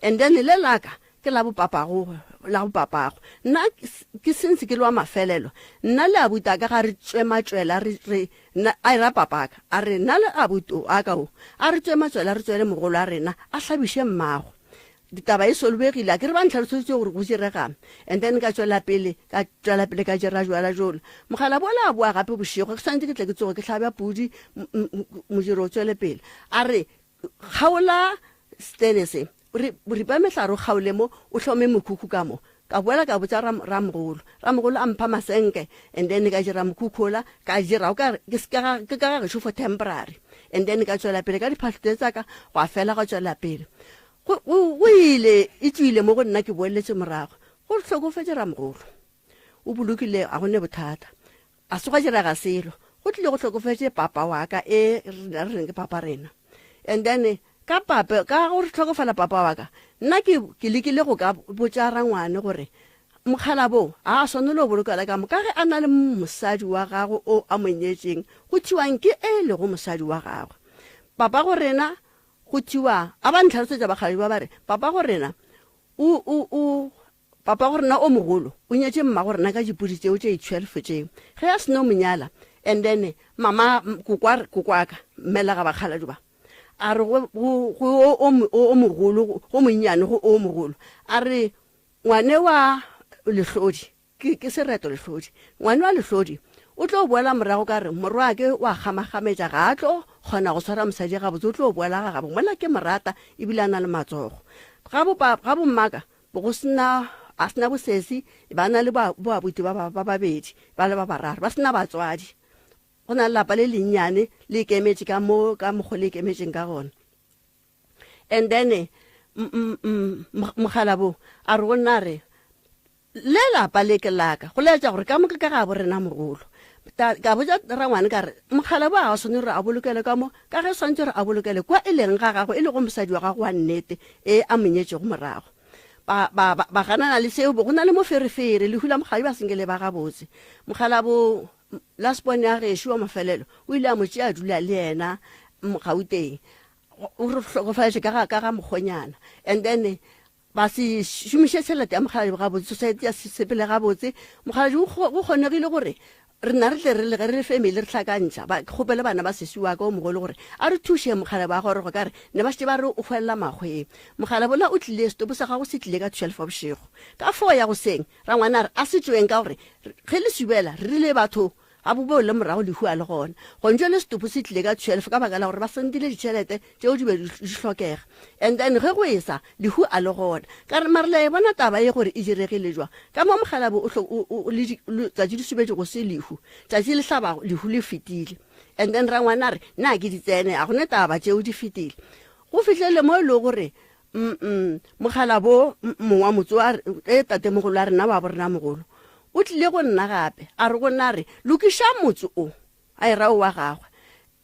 And then le la ka ke la bopapago, la bopapago. Nna ke since ke le wa mafelelo, nna le abuti a ka ga re tšwe matšwela re, re, nna, a era papaka, a re nna le abuti o a ka o, a re tšwe matšwela re tswele mogolo a rena a hlabiše mmago. Ditaba e solobegile, a ke re ba ntlhaloseditše gore go diregang. And then ka tšwela pele, ka tšwela pele ka dira jwala jola. Mogala bola a boa gape bošego, ke swanetše ke tle ke tsoge ke hlabja pudi, modiro o tšwele pele. A re, Kgaola stene se, re, ripa mehlare o kgaole mo, o hlome mokhukhu ka mo. Ka boela ka botša ram, ramogolo. Ramogolo a mpha masenke, and then ka dira mokhukhu ola, ka dira o ka re ke, ke ga, ke ka ga gešo for temporary. And then ka tšwela pele ka diphahlo tše tša ka, gwa fela gwa tšwela pele. Go, go, go ile, e tšwile mo go nna ke boeletše morago. Go hlokofetše ramogolo. O bolokile, a go ne bothata. A se gwa direga selo. Go tlile go hlokofetše papa wa ka e re reng ke papa rena. And then ka papa ka go hlokofala papa wa ka nna ke ke lekile go ka botša rangwane gore mokgalabo a a swanelo go bolokela ka mo ka ge a na le mosadi wa gagwe o a mo nyetšeng go thiwang ke e lego mosadi wa gagwe. Papa go rena go thiwa a ba ntlhalosetša bakgalabje ba ba re papa go rena o o o Papago rena o mogolo o nyetše mmago rena ka dipudi tšeo tše 12 tšeo. Ge a seno mo nyala, and then mama kokwa kokwaka mmelega bakgaladi ba a re go go go o o mogolo go monnyane go o mogolo a re ngwane wa lehlodi ke ke sereto lehlodi ngwane wa lehlodi o tlo boela morago ka re morwake wa kgamagametša ga a tlo kgona go swara mosadi gabotse o tlo boela ga gabo mola ke morata ebile a na le matsogo ga bo ga bommaka Bo go sena, a sena bosesi, ba na le bo abuti ba ba babedi, ba le ba bararo, ba sena batswadi. Go na le lapa le lennyane le ikemetše ka mo ka mokgo le ikemetšeng ka gona. And then mogalabo a re go nna re le lapa le ke laka go laetša gore ka moka ka ga bo rena mogolo. Ka botša rangwane ka re mokgalabo ga a swane gore a bolokele ka mo ka ge swantše gore a bolokele kwa e leng ga gagwe e lego mosadi wa gagwe wa nnete e a mo nyetšego morago. Ba, ba, ba, ba ganana le seo, bo go na le moferefere, lehu la mokgalabo ba senke le ba gabotse. Mokgalabo last born ya gešo wa mafelelo o ile a mo tšea a dula le yena Gauteng. O re hlokofaletše ka ga, ka ga mokgonyana. And then ba se šomiše tšhelete ya mokgalabje gabotse, society ya se sepele gabotse. Mokgalabje go kgonegile gore rena re tle re le ge re le family re hlakantšha, ba kgopele bana ba sesi wa ka o mogolo gore a re thuše mokgalabje a goroge ka re ne ba šetše ba re o hwelela makgweng. Mokgalabje ola o tlile, setopo sa gago se tlile ka 12 wa bošego. Ka four ya goseng rangwane a re a se tšweng ka gore ge le subela re rile batho Ga bo boele morago lehu a le gona. Gontšo le setopo se tlile ka 12 ka baka la gore ba sendile ditšhelete tšeo di be di hlokega. And then ge go esa, lehu a le gona. Ka re, mare le a e bona taba ye gore e diregile jwang? Ka mo mokgalabje o hlo, o, o, le di, le, tšatši le subetše go se lehu. Tšatši le hlabago, lehu le fetile. And then rangwane a re, na ke di tsene, a go ne taba, tšeo di fetile. Go fihlele mo e lego gore Mm-mm. Mokgalabo mong wa motse wa e tatemogolo a rena wa bo rena mogolo o tlile go nna gape a re go nna a re lokiša motse o a e ra o wa gagwe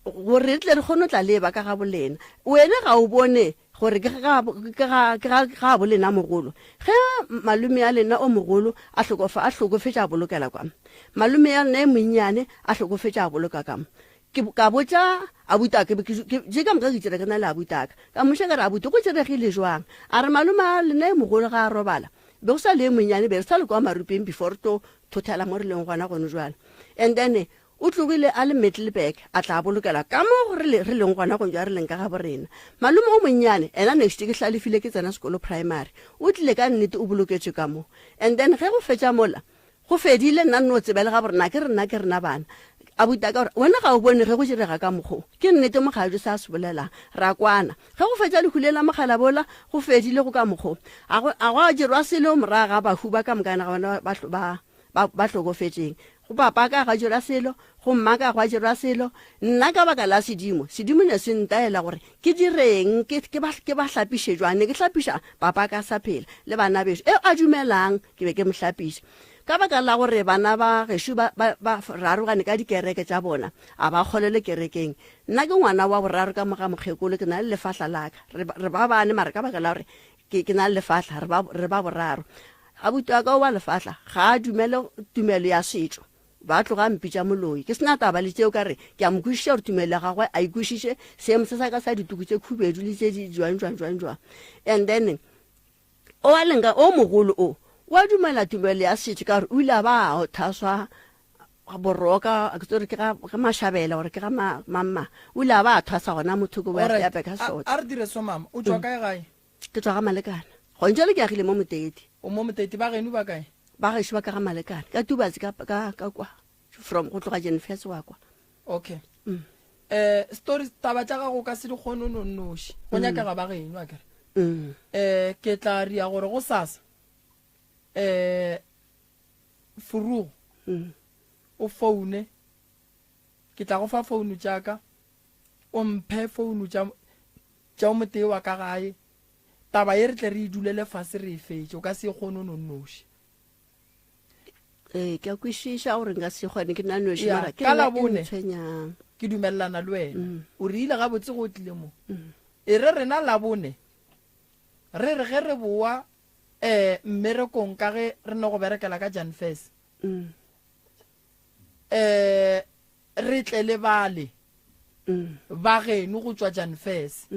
gore re tle re kgone go tla le ba ka ga bolena wena ga o bone gore ke ga ke ga ke ga ga bolena mogolo ge malome ya lena o mogolo a hlokofa a hlokofetša a bolokela kwa malome ya lena e monnyane a hlokofetša a boloka ka mo. Ke ka botša abutaka, ke, ke, je ka moka ke tšere ke na le abutaka. Ka mmoša ka re, Abuti, go tšeregile jwang? A re, Malome a lena e mogolo ga a robala, be go sa le e monnyane, be re sa le kwa marupeng before re tlo thothela mo re leng gona gone jwale. And then o tlogile a le Middelburg, a tla bolokela ka mo re le, re leng gona gone jwale, re leng ka gabo rena. Malome o monnyane, ena next ke hlalefile ke tsena sekolo primary, o tlile ka nnete o boloketšwe ka mo. And then ge go fetša mola, Go fedile, nna nno tseba le gabo rena ke rena ke rena bana. Abuti a ka gore, wena ga o bone ge go direga ka mokgo? Ke nnete mokgalabje se a se bolelang. Ra kwana. Ge go fetša lehu le la mokgalabola, go fedile go ka mokgo. A go, a gwa dirwa selo morago ga bahu ba ka mokana ga bona ba, ba, ba, ba hlokofetšeng. Go papa ka gwa dirwa selo, go mma ka gwa dirwa selo. Nna ka baka la sedimo, sedimo ne se ntaela gore ke direng, ke, ke ba, ke ba hlapiše jwang. Ne ke hlapiša papa ka sa phela, le bana bešo. Eo a dumelang, ke be ke mo hlapiša. Ka baka la gore bana ba gešo ba, ba, ba rarogane ka dikereke tša bona, a ba kgolelwe kerekeng. Nna ke ngwana wa boraro ka mo ga mokgekolo, ke na le lefahla la ka. Re, re ba bane, mara ka baka la gore ke, ke na le lefahla, re ba, re ba boraro. Abuti wa ka wa lefahla ga a dumele tumelo ya setšo. Ba tloga a mpitša moloi. Ke se na taba le tšeo, ka re ke a mo kwešiša gore tumelo ya gagwe a e kwešiše, seemo se sa ka sa dituku tše khubedu le tše di jwang jwang jwang jwang. And then o a leng ka o mogolo o wa dumela tumelo ya setšo ka gore o ile a ba a thaswa boroka ke tsore ke ga ga mashabela gore ke ga mamma o ile a ba a thwasa gona motho ko Alright, ya ka a sotho a re dire so mama o tšwa kae gae ke tswa ga malekana gone jale ke agile mo moteti o mo moteti ba geno ba kae ba gešo ba ka ga malekana ka tubatse ka ka ka kwa from go tloga jenfes wa kwa okay mm. eh story taba tša gago ka se di kgone no noši go mm. nyakega ba geno a kere mm. eh ke tla ria gore go sasa eh furugo mm. o foune ke tla go fa founu tša ka o mphe founu tša tša o motee wa ka gae taba ye re tle re e dulele fase re e fetše o ka se e kgone o no nnoši Ee, ke a kwešiša gore nka se kgone ke nna noši Ya, mara ke ka nna e Labone ntshwenyang. ke dumelelana le wena. O rile gabotse ge o tlile mo. E re rena Labone re re ge re boa um mmerekong ka ge re no go berekela ka Jan Fes um re tle le bale ba geno go tšwa Jan Fes.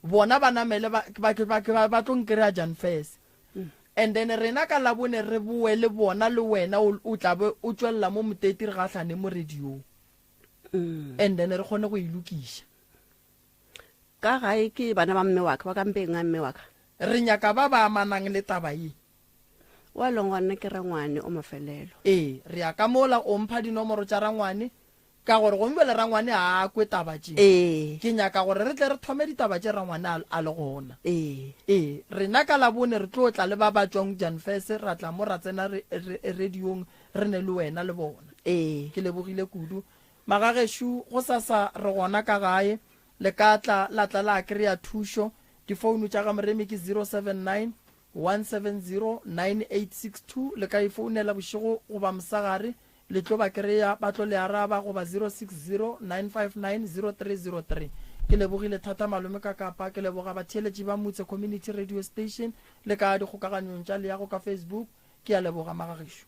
Bona ba namele ba, ba, ba, ba, ba tlo nkry-a Jan Fes. And then rena ka Labone re boe le bona le wena o, o tla be o tšwelela mo Moteti re gahlane mo radiong. And then re kgone go e lokiša. Ka gae ke bana ba mme wa ka, ba ka mpeng ga mme wa ka. Re nyaka ba ba amanang le taba ye. Wa leng gona ke rangwane o mafelelo. Ee, re ya ka mola o mpha dinomoro tša rangwane Ka gore gomme bjale rangwane ga a kwe taba tše. Ee. Ke nyaka gore re tle re thome ditaba tše rangwane a, a le gona. Ee. Ee, rena ka Labone re tlo tla le ba ba tšwang Janfes, ra tla mo ra tsena re, re, radiong re ne le wena le bona. Ee. Ke lebogile kudu. Magagešo, gosasa re gona ka gae. Le ka tla, la tla la kry-a thušo. Difounu tša ga Moremi ke 079 170 9862. Le ka e founela bošego goba mosegare. Le tlo ba kereya, ba tlo le araba, goba 0609590303. Ke lebogile thata malome ka kapa. Ke leboga batheeletši ba Mutse Community Radio Station le ka dikgokaganyong tša leago ka Facebook. Ke a leboga magagešo.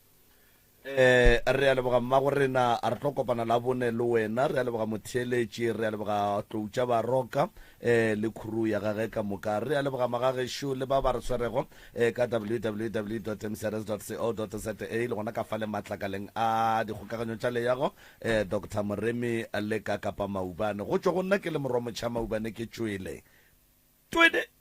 Eh, re a leboga mmago rena, re tlo kopana la bone le wena. Re a leboga motheeletši, re a leboga tlou tša baroka eh, le khuru ya gage ka moka. Re a leboga magagešo le ba ba re swerego eh, ka www.mcrs.co.za le gona ka fa le matlakaleng a dikgokaganyo tša leago eh, Dr Moremi le ka Kapa Maubane. Go tšwa go nna ke le morwa motšha Maubane ke tšwele. Twede!